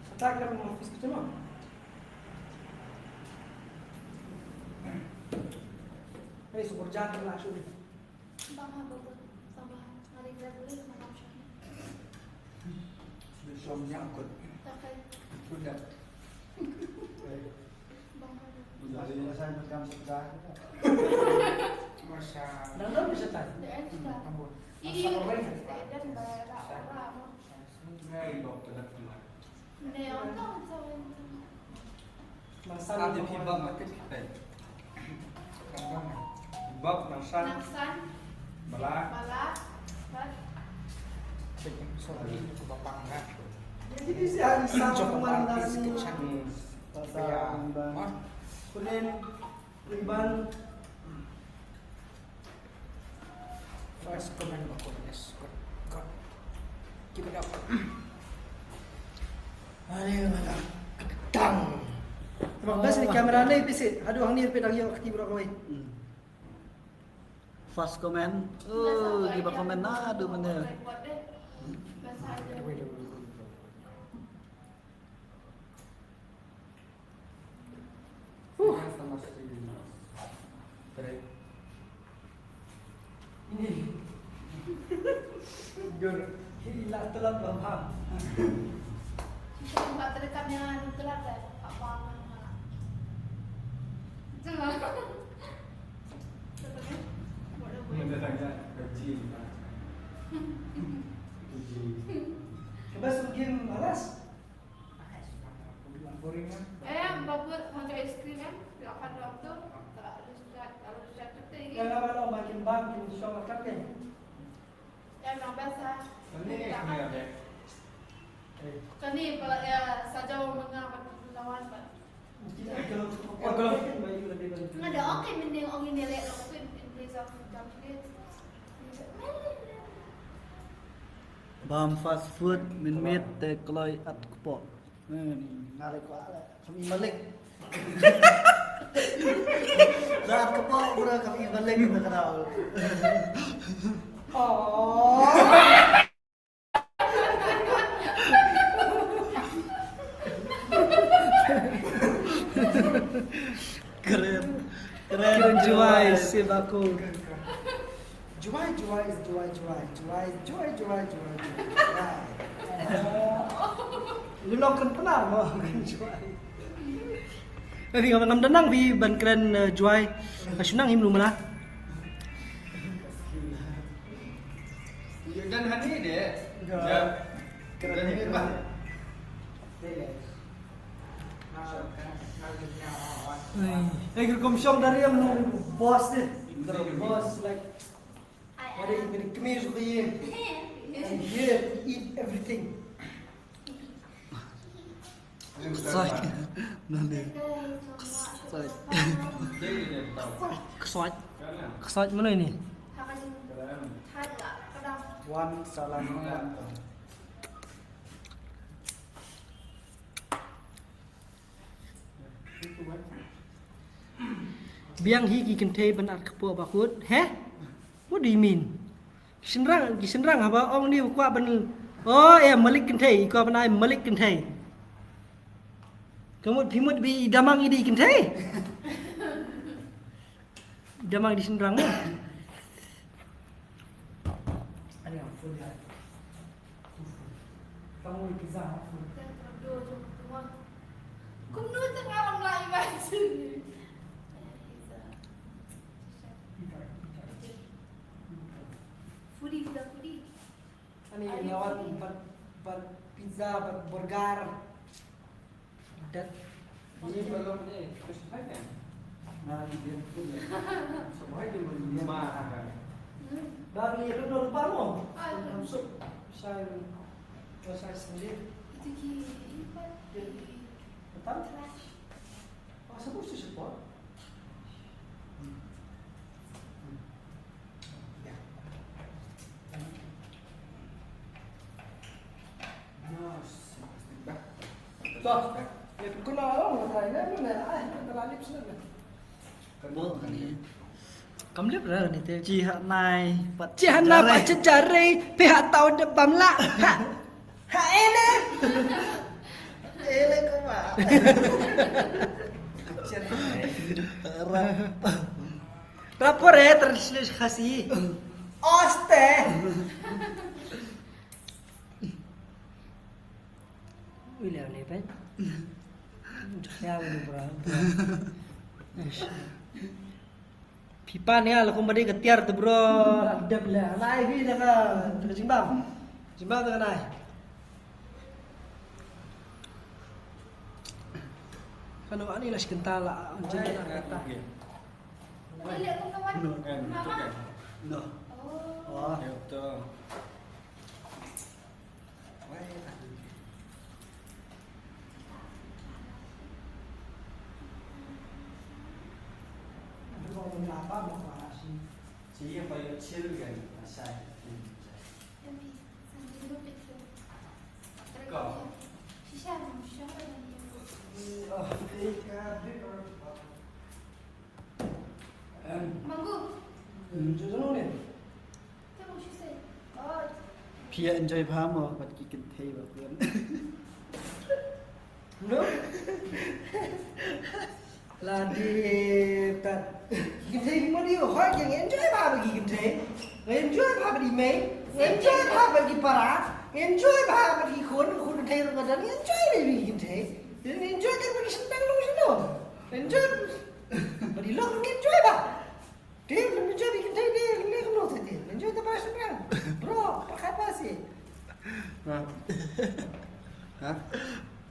Sa tag ka Murphy's Kitchen, no? Hey, super jack na shoot. Bang, ha, bang, bang. Bang, bang. Ada grab boleh, makan shop. Sudah som nyangkut. Tak, eh. Sudah. Bang, bang. Sudah, sudah, saya pegang sebelah. Masya Allah. Dah, dah bisa, Tan? Dah, eh, sudah. Ampun. Iya, iya. Dah, dah, dah, dah, dah. Ini untuk Nangsan. Bab nangsan. Nangsan. Bala. Bala. Bala. Sorry, aku bapang kan. Jadi, si Haris sama Murphy's Kitchen. Pasal Iban. Kunin Iban. First comment ba kut, yes, good, good. Keep it up. Ani mana? Tang. Bas ni kamera ni pisi. Aduh, hang ni pidang yang aktif rak kawai. First comment. Oh, kiba comment na, aduh, mana? Huh. Ini. Jur. Ini lah telat, Bang. Bang, telat, telat, ya, telat, ya. Apa, apa, apa. Telat. Mendatangnya gaji. Gaji. Coba sugim malas. Eh, babur, makan es krim, eh. Dia akan waktu, kalau ada sudah, kalau sudah, kita ini. Yang lama-lama makin banyak. Kane pala ya saja menga lawan ba. Nga da ong kai mynnin ong ine leh lo pin in place of chocolate. Bam fast food mynmiet te kloi at kpoh. Hmm, nga leh kwah leh. Kami malik. Rat kpoh bro, kami malik na kenal. Oh. Keren. Keren. Keren Juai, sib aku. Juai, Juai, Juai, Juai, Juai, Juai, Juai, Juai, Juai. Lu long kren Pnar mo, kren Juai. Tapi ngam, ngam da nang phi ban kren, eh, Juai. Ka shu nang him lu mala. You done honey deh? Enggak. Ya. Keren. Done honey bah. Eh, eh, kyrkom shong dari yang lu boss deh. Boss, like, what do you mean? Kemir suka ye. And here we eat everything. Ksoit. Nani? Ksoit. Ksoit. Ksoit mana ini? Wan salam. Biang hi ki kynthei ban at kpoh bakut. He? What do you mean? Ki shynrang, ki shynrang haba ong ni kwah ban. Oh, eh, malik kynthei, kwah ban ai malik kynthei. Ka mut phi mut ba i Damang i dei kynthei. I Damang i dei shynrang mo. Ani ang full ya. Kamu pizza, full. Kumno tengah lam lai imagine. Foodie, foodie, foodie. Ani lawan bad, bad pizza, bad burger. Dat. Ini belum ni, terus apa? Nah, dia pun ya. Semua itu belum dia. Dah ni lu dah lupa mo. Masuk. Saya, saya sendiri. Itu ki, betul. Kam lip ra ni te. Chi ha nai pat. Chi ha nai pat chi jare. Pe ha tau de bam la. Ha. Ha ele. Ele ko ma. Ra. Rapor eh translate Khasi. Oste. Ui le ne pe. Jaya wi bra. Phi pan ïa la kum ba dei ka tiar te bro. Dep le. Nai phi da ka jingbam. Jingbam da ka nai. Kano ani la shi kynta la. Jin la kata. No. Oh. Phi ïa enjoy bha mo bad ki kynthei ba phi ïa. No? La dei tat. Ki kynthei ki mut ïa hoi ki enjoy bha bad ki kynthei. Enjoy bha bad i mei. Enjoy bha bad ki para. Enjoy bha bad ki khun, khun kynthei ruh nga don enjoy bad ki kynthei. Enjoy kat bad ki sendang nong seno. Enjoy bad i lok enjoy bha. Te lem enjoy bad ki kynthei te lem kumno te te. Enjoy te ba shynrang. Bro, pakat ba si. Ha. Ha?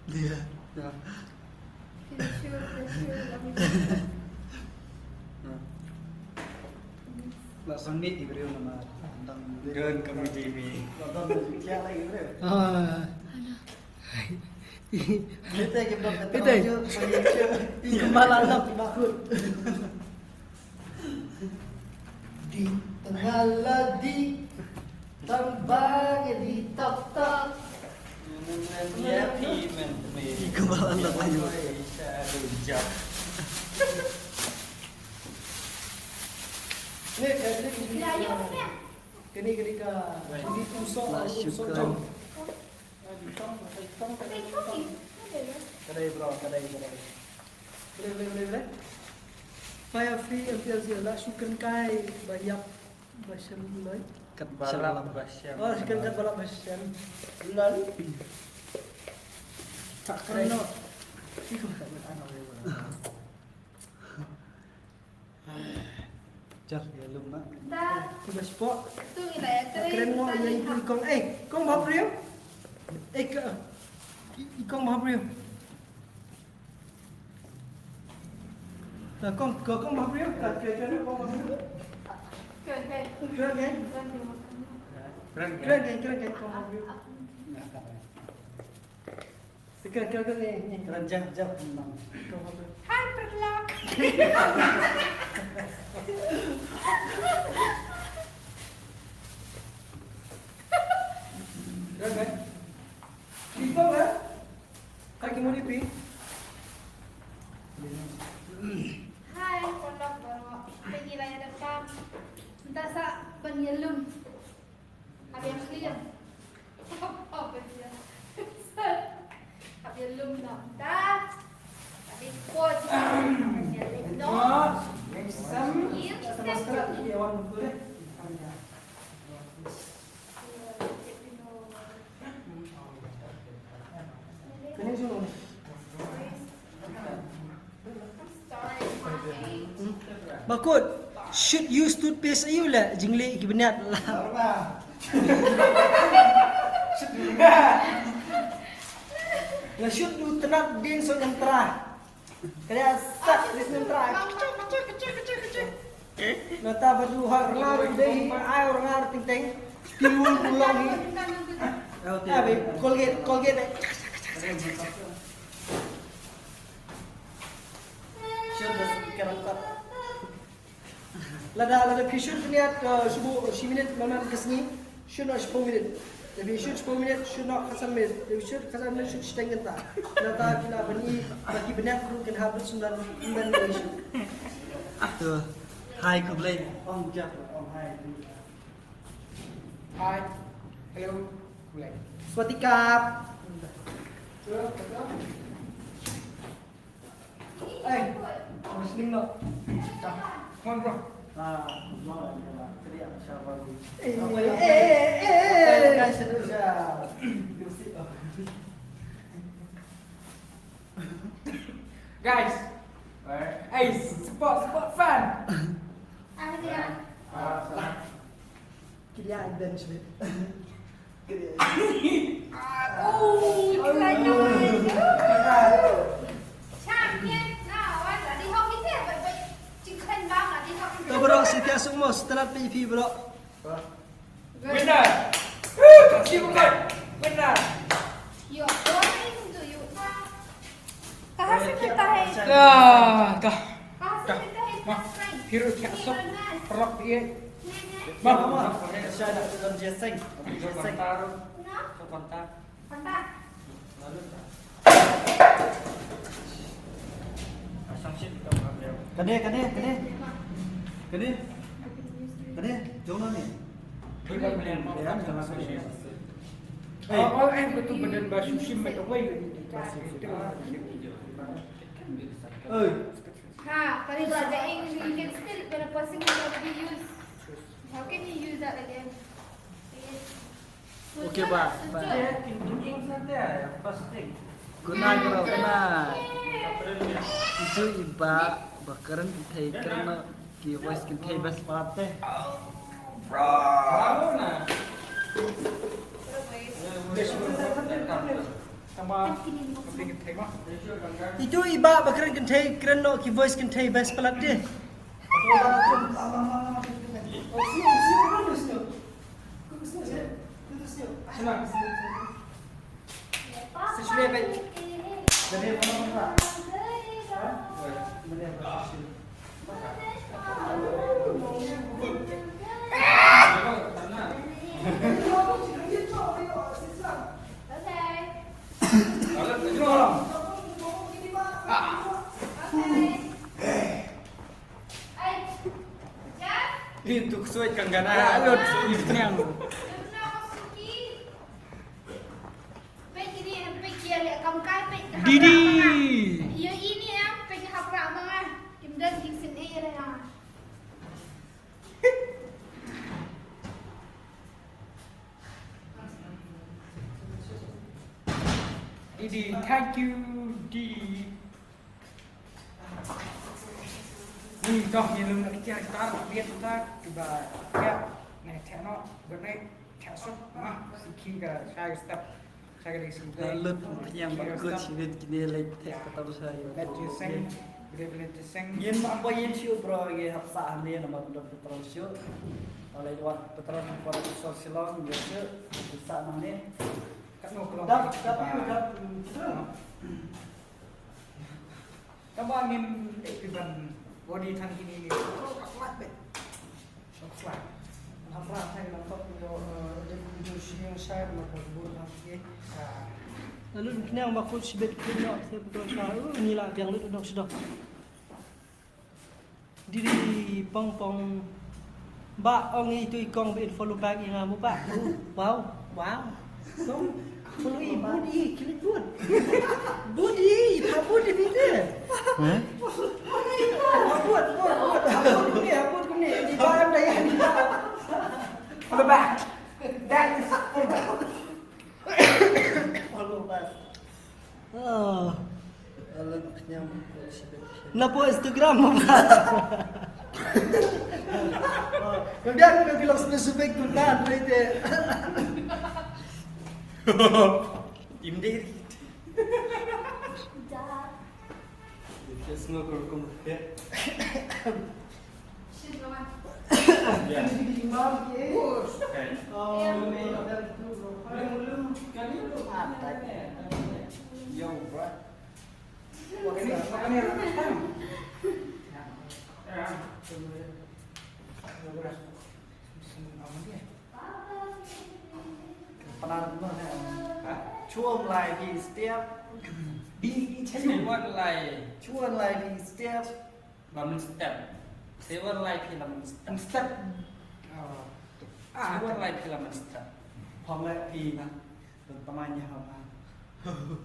Dia. Ha. Ha. Sang ni i briew namar tang don comedy me. Don khia lai i briew. Ah. Ite ki bok ite. Ite ki malan lam ki bakut. Di tengah ladi tambah di tok tok. Iko malan lam ayo. Ni kani kani ka kani tusok tusok jong. Kadai bro, kadai, kadai. Boleh, boleh, boleh, boleh. Fire free M P L C lah, shukran kai, banyak bashan noi. Kat balap bashan. Oh, shukran kat balap bashan. Lal. Tak kena. Iko tak boleh anak boleh. Jar, ïa lum na. Da. Ki ba spot. Tu ngi la ïa kren. Kren mo ïa i kong. Eh, kong ba briew. Eh, ka. I, i kong ba briew. Na kong, ka kong ba briew. Ka kren kren kong ba briew. Kren kren. Kren kren. Kren kren, kren kren kong ba briew. Kren kren kren ni, ni. Kren jap jap. Hai, perlak. Dah, kan? Ito, ha? Kaki mo ni, Pi? Hai, perlak baroh. Peggy lah yang depan. Entah sa ban ïa lum. Hab ïa clear. Hab ïa lum noh. Dah. Hab ïa pause. Hab ïa lum noh. Next time. Yes, yes, yes. Bakut, should use toothpaste aïu leh, jingleh ki bniat la. La should du tnat dien so nyam tra. Ka dei sat dien so nyam tra. Nata ba du ha rnga ru dei hi, ai rnga ru ting teng. Ki lu lu long hi. Abi, Colgate, Colgate. Lada, lada phi shoot bniat, uh, shu buh shi minit, man man ka sngi, shoot noh shiphew minit. Lada phi shoot shiphew minit, shoot noh khatsan minit. Lada phi shoot khatsan minit, shoot shiteng kynta. Nata ki la bani, ba ki bniat ruh kin hap lut sumdan, sumdan ni shoot. To, hai khublei. Ong jap, ong hai. Hi. Hello. Khublei. Sawasdee krap. Hey, I'm listening now. Come on, bro. Ah, no, no, no. Hey, hey, hey, hey, hey. Guys, guys, support, support fan. Kilia bench bit. Oh, kilia. Champion. Na, wan, di hok ite, bai, bai. Jingkhen bang, di hok. To bro, sngewthuh suk mo, stand up phi bro. Winner. Woo, ka shi bukan. Winner. Yo, what are you doing? Ka hasik ka tahi. Ka, ka. Ka hasik ka tahi. Ma, hiru ka sok. Perlok dia. Ma, ma, ma. Saya nak dalam Jesseng. Jesseng. Kontar. Kontar. Kontar. Kane, kane, kane. Kane. Kane, jom ni. Hey. Oh, oh, eh, betul badan ba shushim, betul, wei. Hey. Ha, kane ba da eng, you can still, when a person can be used. How can you use that again? Okay, ba, ba. Good night, bro. Good night. Itu i Bah, ba kren kynthei, kren noh ki voice kynthei best part te. Bro. Itu i Bah, ba kren kynthei, kren noh ki voice kynthei best part te. Ih, tu ksuid kang gana. Ya, lut, ih, kenyang. Didi. Didi, thank you, Didi. Ni toh ni lum na kiar kitar biat ta kiba kiar ne thano bernai thasuk ma siki ka shai step shai ka dei siki. Lut yang ba kut sibit kini lai thek ka tam sa yo. Let you sing. Bile bile to sing. Yin ma ba yin shu bro ye hap sa ne na ma dot petrol shu. Oleh dua petrol ko so silong ye shu sa ma ne. Kat no kelong. Dap dap yu dap. Kaba ngin eh, piban body than kini ni. Ko ka flat be. Ko flat. Hamra thai lam pat yo eh, de ku jo shi yang shai ma ko bur ha ke. Lalu kini ang bakut sibet kini no, sibet betul sa. Uh, ni lah yang lu dok sedok. Diri pong pong. Ba ong itu ikong be follow back yang amu ba. Wow, wow. Kong follow i budi kilit bud. Budi, ha budi bide. Hmm? Bud, bud, bud. Ha bud kuni, ha bud kuni. Di ba anda yang follow back. That is follow back. Follow back. Ah. Alam kenyang. Na po Instagram mo ba? Kemudian ko bilang specific tu kan, berarti. Indeed. Just no kurkum. Chuan lai phi step. Chuan lai phi step. Lam mynstep. Seven lai phi lam mynstep. Mynstep. Ah, seven lai phi lam mynstep. Phong lai phi na. Tang tamai nya ha ma.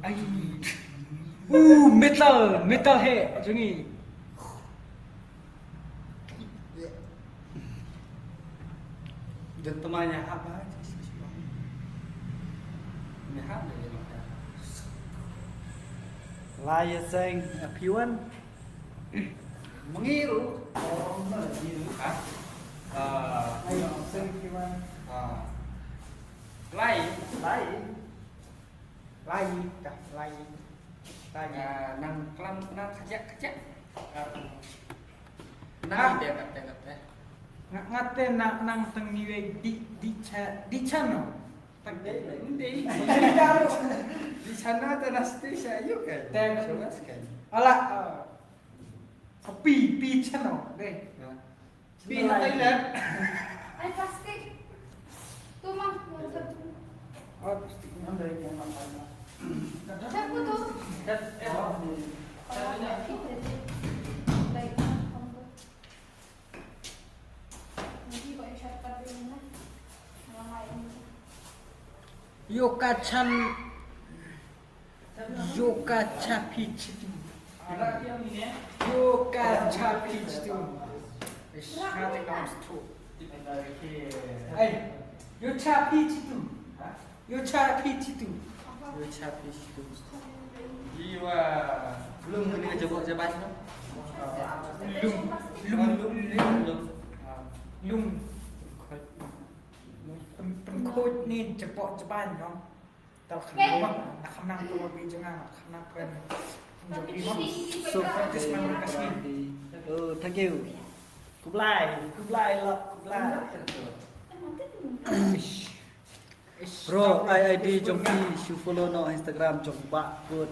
Ai. Uh, metal, metal he. Jungi. Tang tamai nya ha ma. Nya ha ma. Lai ya seng a piwan. Mengiru. Oh, mengiru. Ha? Ah. Ayo, seng kiwan. Ah. Lai. Lai. Lai, dah, lai. Lai. Ah, nang kelam, nang kajak, kajak. Ah. Nang dia kata, kata. Nga, ngate nang, nang teng niwe di, di cha, di cha no. Tak dei, dei. Di sana ta nasti sa yu kan. Te. Shabas kan. Ala, uh, pi, pi channel dei. Ya. Pi ha Thailand. Ai plastik. Tu mah. Oh, plastik. Yang dari yang mana? Siapa tu? Dah, eh. Oh, ni. Baik. Yoka chan. Yoka cha phi chitu. Yoka cha phi chitu. Shate comes to. Hey, yo cha phi chitu. Yo cha phi chitu. Yo cha phi chitu. Iwa. Lum ni ka jabok jaban no. Lum, lum, lum, lum. Lum. Pyn, pynkhuid ni jabok jaban no. Tal kham nang, na kham nang tu bi jong nga, kham nang kren. So, practice man ka sngi. Oh, thank you. Kublai, kublai lah, kublai. Bro, ai ID jong phi shu follow noh Instagram jong Bah Kut.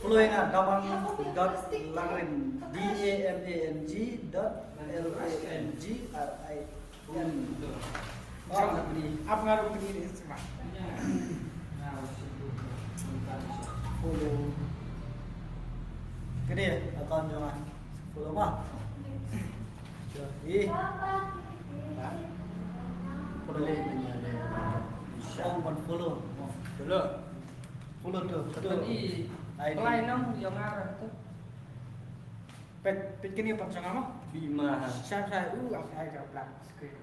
Follow ïa nga, Damang dot Langrin, D A M A N G dot L A N G R I N. Ap nga ruh pynïaid Instagram. Follow. Kane account jong nga. Follow ma. Ih. Follow. Ong ban follow. Follow. Follow tu. Tu. Ai, apply nong jong nga tu. Peit, peit kane pat jong nga mo. Bima. Share, share. Uh, ai, ai, ai, black screen.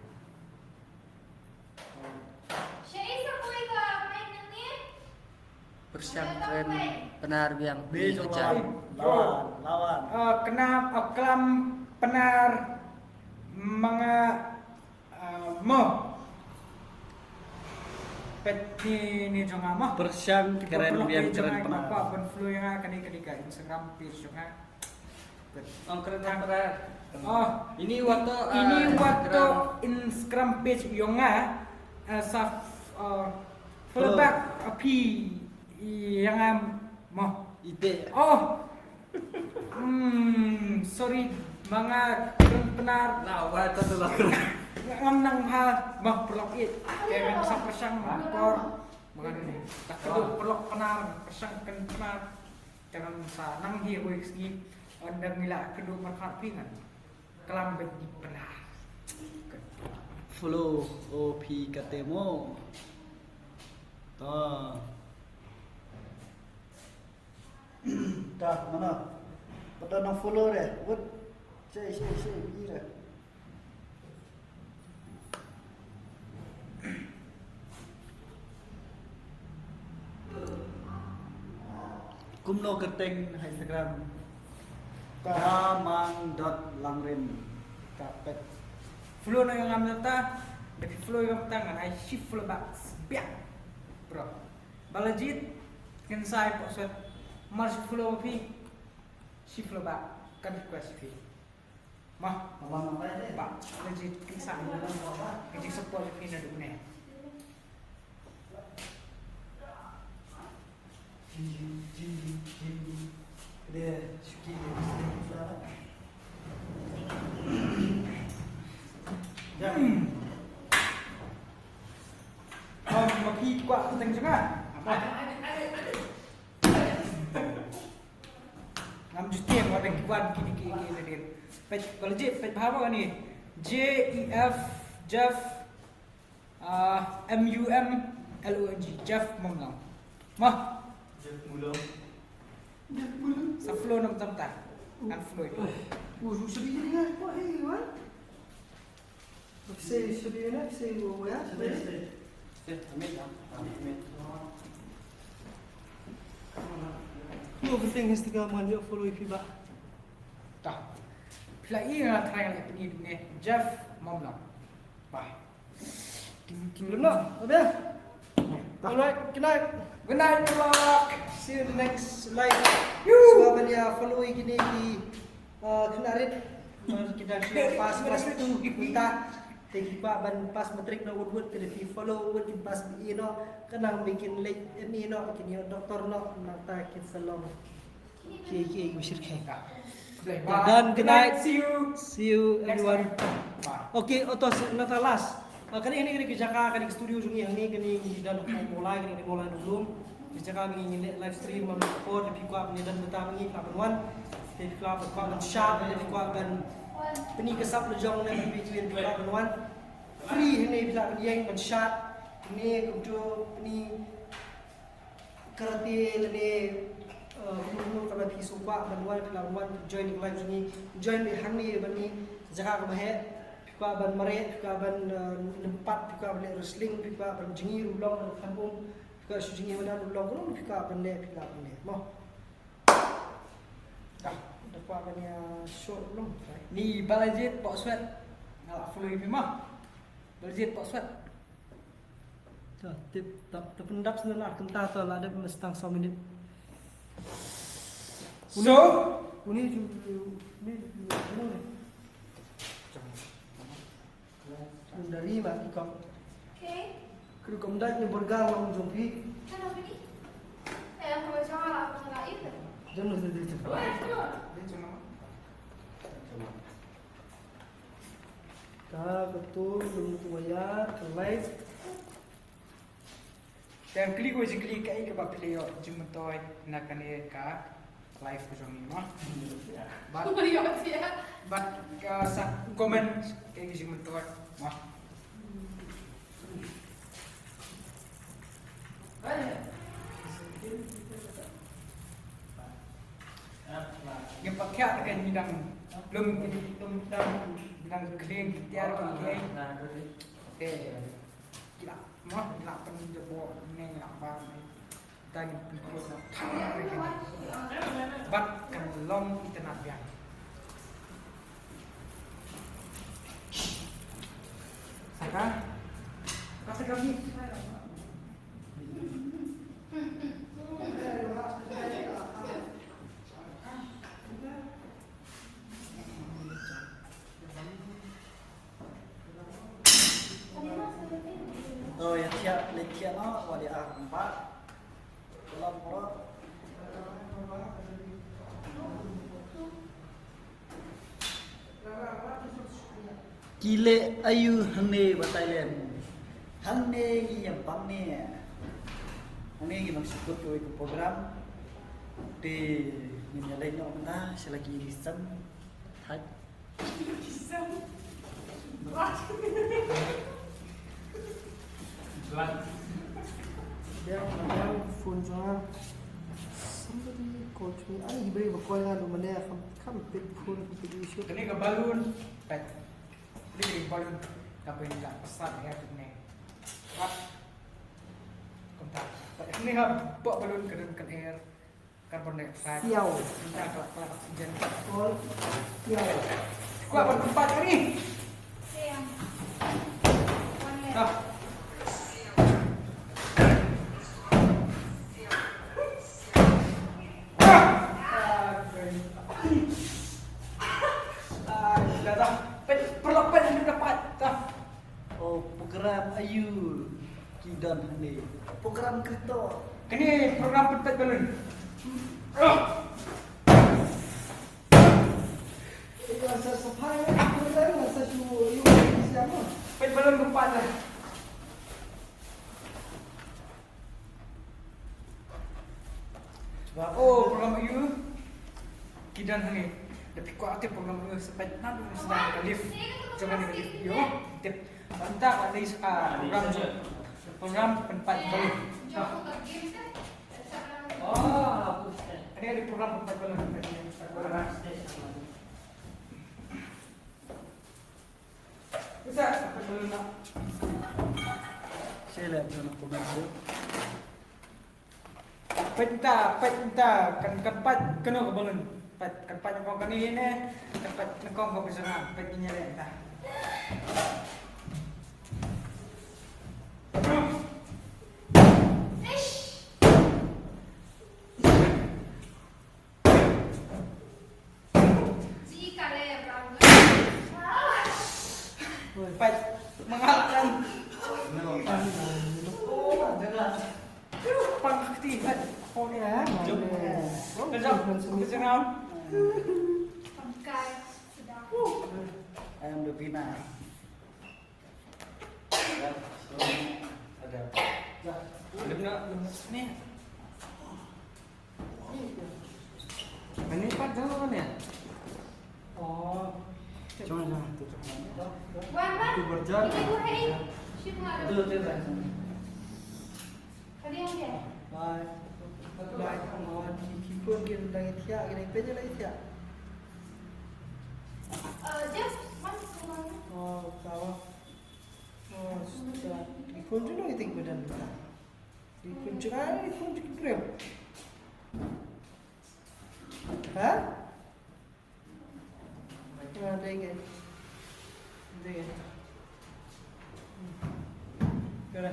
Pyrshang kren Pnar biang. Be jong lawan. Lawan, lawan. Ah, kena, ah, klam Pnar manga, ah, mo. Peit ni, ni jong nga mo. Pyrshang kren biang, kren Pnar. Ban follow ïa nga kane, kane ka Instagram page jong nga. Ong kren Pnar. Oh, ini wato, ini ah, wato Instagram page jong nga, ah, sa, ah, follow back, ah, phi ïa nga mo. Ite. Oh. Hmm, sorry, manga kren Pnar. Lawa ta tu lah. Ngam nang ha, mo, paralok ïeit. Kren sa pyrshang por. Manga ni. Tak tu paralok Pnar, pyrshang kren Pnar. Jangan sa nang hi hoi sngi. Ynda ngi la kynduh markhat phi ngan klam bad i Pnar. Follow o phi kate mo. Ta. Ta, mano? Pada nang follow re. Wut. Cek, cek, cek, biji re. Kumno kyrteng ha Instagram? Damang dot Langrin. Ka peit. Follow na ngam nata. Dei follow ngam tang ngan ai shi follow back. Biang. Bro. Balajit. Kensai pok sweat. Mar shi follow phi. Shi follow back. Kan request phi. Mah, abang apa ini? Pak, legit kisah. Legit support phi naduh mynne. Dia suki dia. Ya. Om maki kuat teng jengah. Apa? Ngam ju tieng wat dang ki wan kine ki, ki, ki, ki. Peit, ba legit, peit bha ba kane. J E F, Jeff, ah, M U M L O N G, Jeff Mumlong. Mah. Jeff Mulong. Jeff Mulong. Sa follow nam tam ta. Ngan follow. Oh, su sri ni ngai ko, hey, wan. Say, say, say, oh, yeah, say. Everything has to go on your follow if you back. Ta. Phi la ïohi nga la try ngan pyni ne Jeff Mumlong. Bye. Ting, ting, lem noh, abia. All right, good night. Good night, vlog. See you in the next live. Yoo. Sngewbha ban ïa follow ïa kine ki, uh, khynnah rit. Ki dang shu pass class two mynta. Te ki kwah ban pass matric na wut wut, te phi follow wut, kin pass B A noh. Khnang ba kin leit M A noh, kin ïoh doctor noh, nangta kin sa long. Ki, ki, ki, shirkhei. Done, good night. See you. See you, everyone. Okay, oto, nata last. Ah, kane, kane, kane ka jaka, kane ka studio jong ngi hangne, kane ngi dang dei mawlai, kane dei mawlai Nonglum. Ka jaka ngi, ngi live stream, ma support, phi kwah ban ïadon bynta ma ngi, phi lah ban wan. Phi lah ban, kwah ban shad, phi kwah ban pyni ka sap la jong ne, phi kwah ban wan. Free hangne, phi lah ban ïeng ban shad. Hangne kumto pyni karate lane, eh, kumno kumno, kaba phi sngewkwah ban wan, phi lah ban wan join ka live jong ngi, join beit hangne bad ngi, jaka kaba heh. Phi kwah ban mareh, phi kwah ban, eh, lympat, phi kwah ban leh wrestling, phi kwah ban jngi ruh long, ban kham um, phi kwah shu jngi madan ruh long, kumno phi kwah ban leh, phi lah ban leh. Mo. Dah, dah kwah ban ïa show ruh long. Ni Balajit Pok Swet. Nga la follow ïa phi mo. Balajit Pok Swet. To, tip, to, to pyndap sngewbha la kynta to la dep mestang saw minit. So, uni ju, uni ju, uni ju. Ri ma ki kong. Okay. Kru kom dai ni burger long jong phi. Hello, Bini. Eh, aku macam ala aku nak itu. Jangan lupa di situ. Ka betul, belum tu bayar, ka live. Te klik wei klik ka ïa kaba phi la ïoh jingmyntoi na kane ka live ka jong ngi mo. Bad, bad ka sa comment ka ïa ka jingmyntoi mo. Ngi pakhat ka ngi dang lum, ngi dang, ngi dang kling tiar ka ngi. Te Ki la, mo, ki la pynjah bok ne, ki la ban ne. Tang pynput na thang ne. Bad kan long internet biang. Saka, ka saka mi. Oh, ïa thiah, leit thiah noh, wat ïa ar empat. Lap, lap. Ki leh aïu hangne ba Thailand? Hangne ngi ïa bang ne. Hangne ngi nang shu kut kawei ka program. Te ngin ïa leit noh mynta sha la ki ri sem. Thait. Biang, biang, phone jong nga. Somebody called me. Ani ki briew ba call nga, ndu mynne, kam, kam pick phone, kam pick issue. Kane ka balloon, peit. Kane ka balloon, ka peit ka pasal air kane. Wat. Kumta. Peit kane ka balloon ka don kan air. Carbon dioxide. Siaw. Ynda ka la klet oxygen. Kol. Siaw. Kwah ban empat kali. Dah. Ah, dah, dah. Peit, perlu peit, dah empat. Dah. Oh, program aïu ki don hangne? Program kripto. Kane program pynpait balloon. Ïa sa saphai, ïa sa shu, ïa sa siapa? Pait balloon pynpait lah. Oh, program aïu ki don hangne? Da phi kwah tip program aïu, sa peit naduh sdang ka live. Jong kane ka live ïa u tip. Bad mynta ka dei sa program jong, program pynpait balloon. Kane ka dei program pynpait balloon. Peit mynta, peit mynta, kan, kan pait kano ka balloon. Peit, kan pait nyngkong kane ne, kan pait nyngkong ka bajrang, peit ngi ïa leh mynta. Peit, mangal kan. Pang kti, peit. Oh, ya. Kejap, kejap. Pangkai, sedap. I am the winner. Ada. Ada nak, ni. Ini pat jauh kan ya? Oh. Cuma, cuma, tu cuma. Wan, Wan. Tu berjar. Ini gua, hei. Shoot nggak ada. Tu, tu, tu. Tadi yang dia. Bye. Bye. Oh, ki, ki phone ki dang thiah, ki dang pynjah lagi thiah. Eh, Jeff, Wan, ke mana? Oh, kau. Oh, sudah. Ki phone tu dang tinggal badan kita. Di kunci, ah, di kunci kedua. Ha? Ah, dai ke. Dai ke. Hmm. Kare.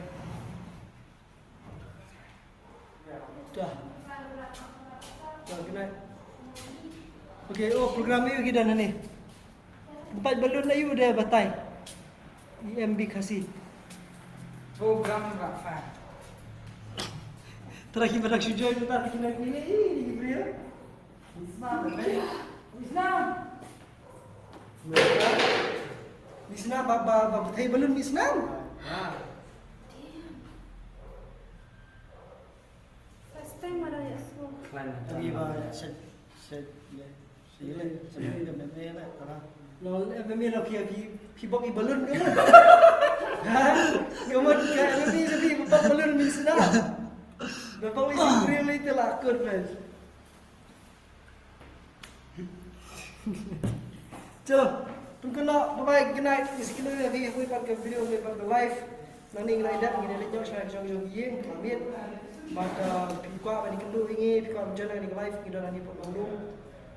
Dah. Dah, good night. Okay, oh, program aïu ki don hangne? Pynpait balloon aïu de batai? E M B Khasi. Program Rafa. Tara ki barak shu join, tara ki nak ni, ni, ni, ni, ni. Misna, Misna. Misna, ba, ba, ba, thei balloon Misna. Ah. First time ada ya semua. Lagi ba, set, set, ya. Sila, sila, ya, meme lah, para. Lo, eh, meme lo, phi, phi, phi bok i balloon ka mo. Ha? Ka mo ka, tapi, tapi bok balloon Misna. Bok Misna really telah akut, man. Chalo, pun kena, bye bye, good night. Isi kena ya, video, hui pan ke video, hui pan ke live. Nanti ngi la dep, ngi la dep, jong, jong, jong, ye, amit. But, uh, phi kwah ban ïakynduh ïa ngi, phi kwah ban join ngi live, ngi don hangne Port Longdung.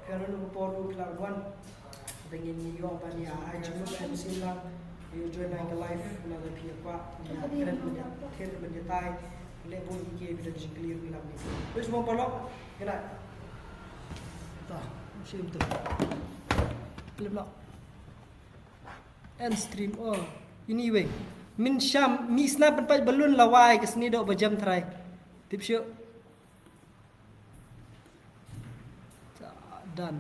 Phi ïa don por ruh phi lah ban wan. Te ngin ïoh ban ïa ai jingmut shuh shuh lang. Ïa join ngi live, na da phi kwah, ïa kren ban ïa, kren ban ïa tai. Leh bun ïa ki, phi don jingkylli ruh ïa lang ni. Wis mo paralok, kena. Ta, shim tu. Klim noh. End stream, oh. Anyway. Min sham, Misna pynpait balloon la wai ka sngi doh ba jem trai. Tip shuh. Done.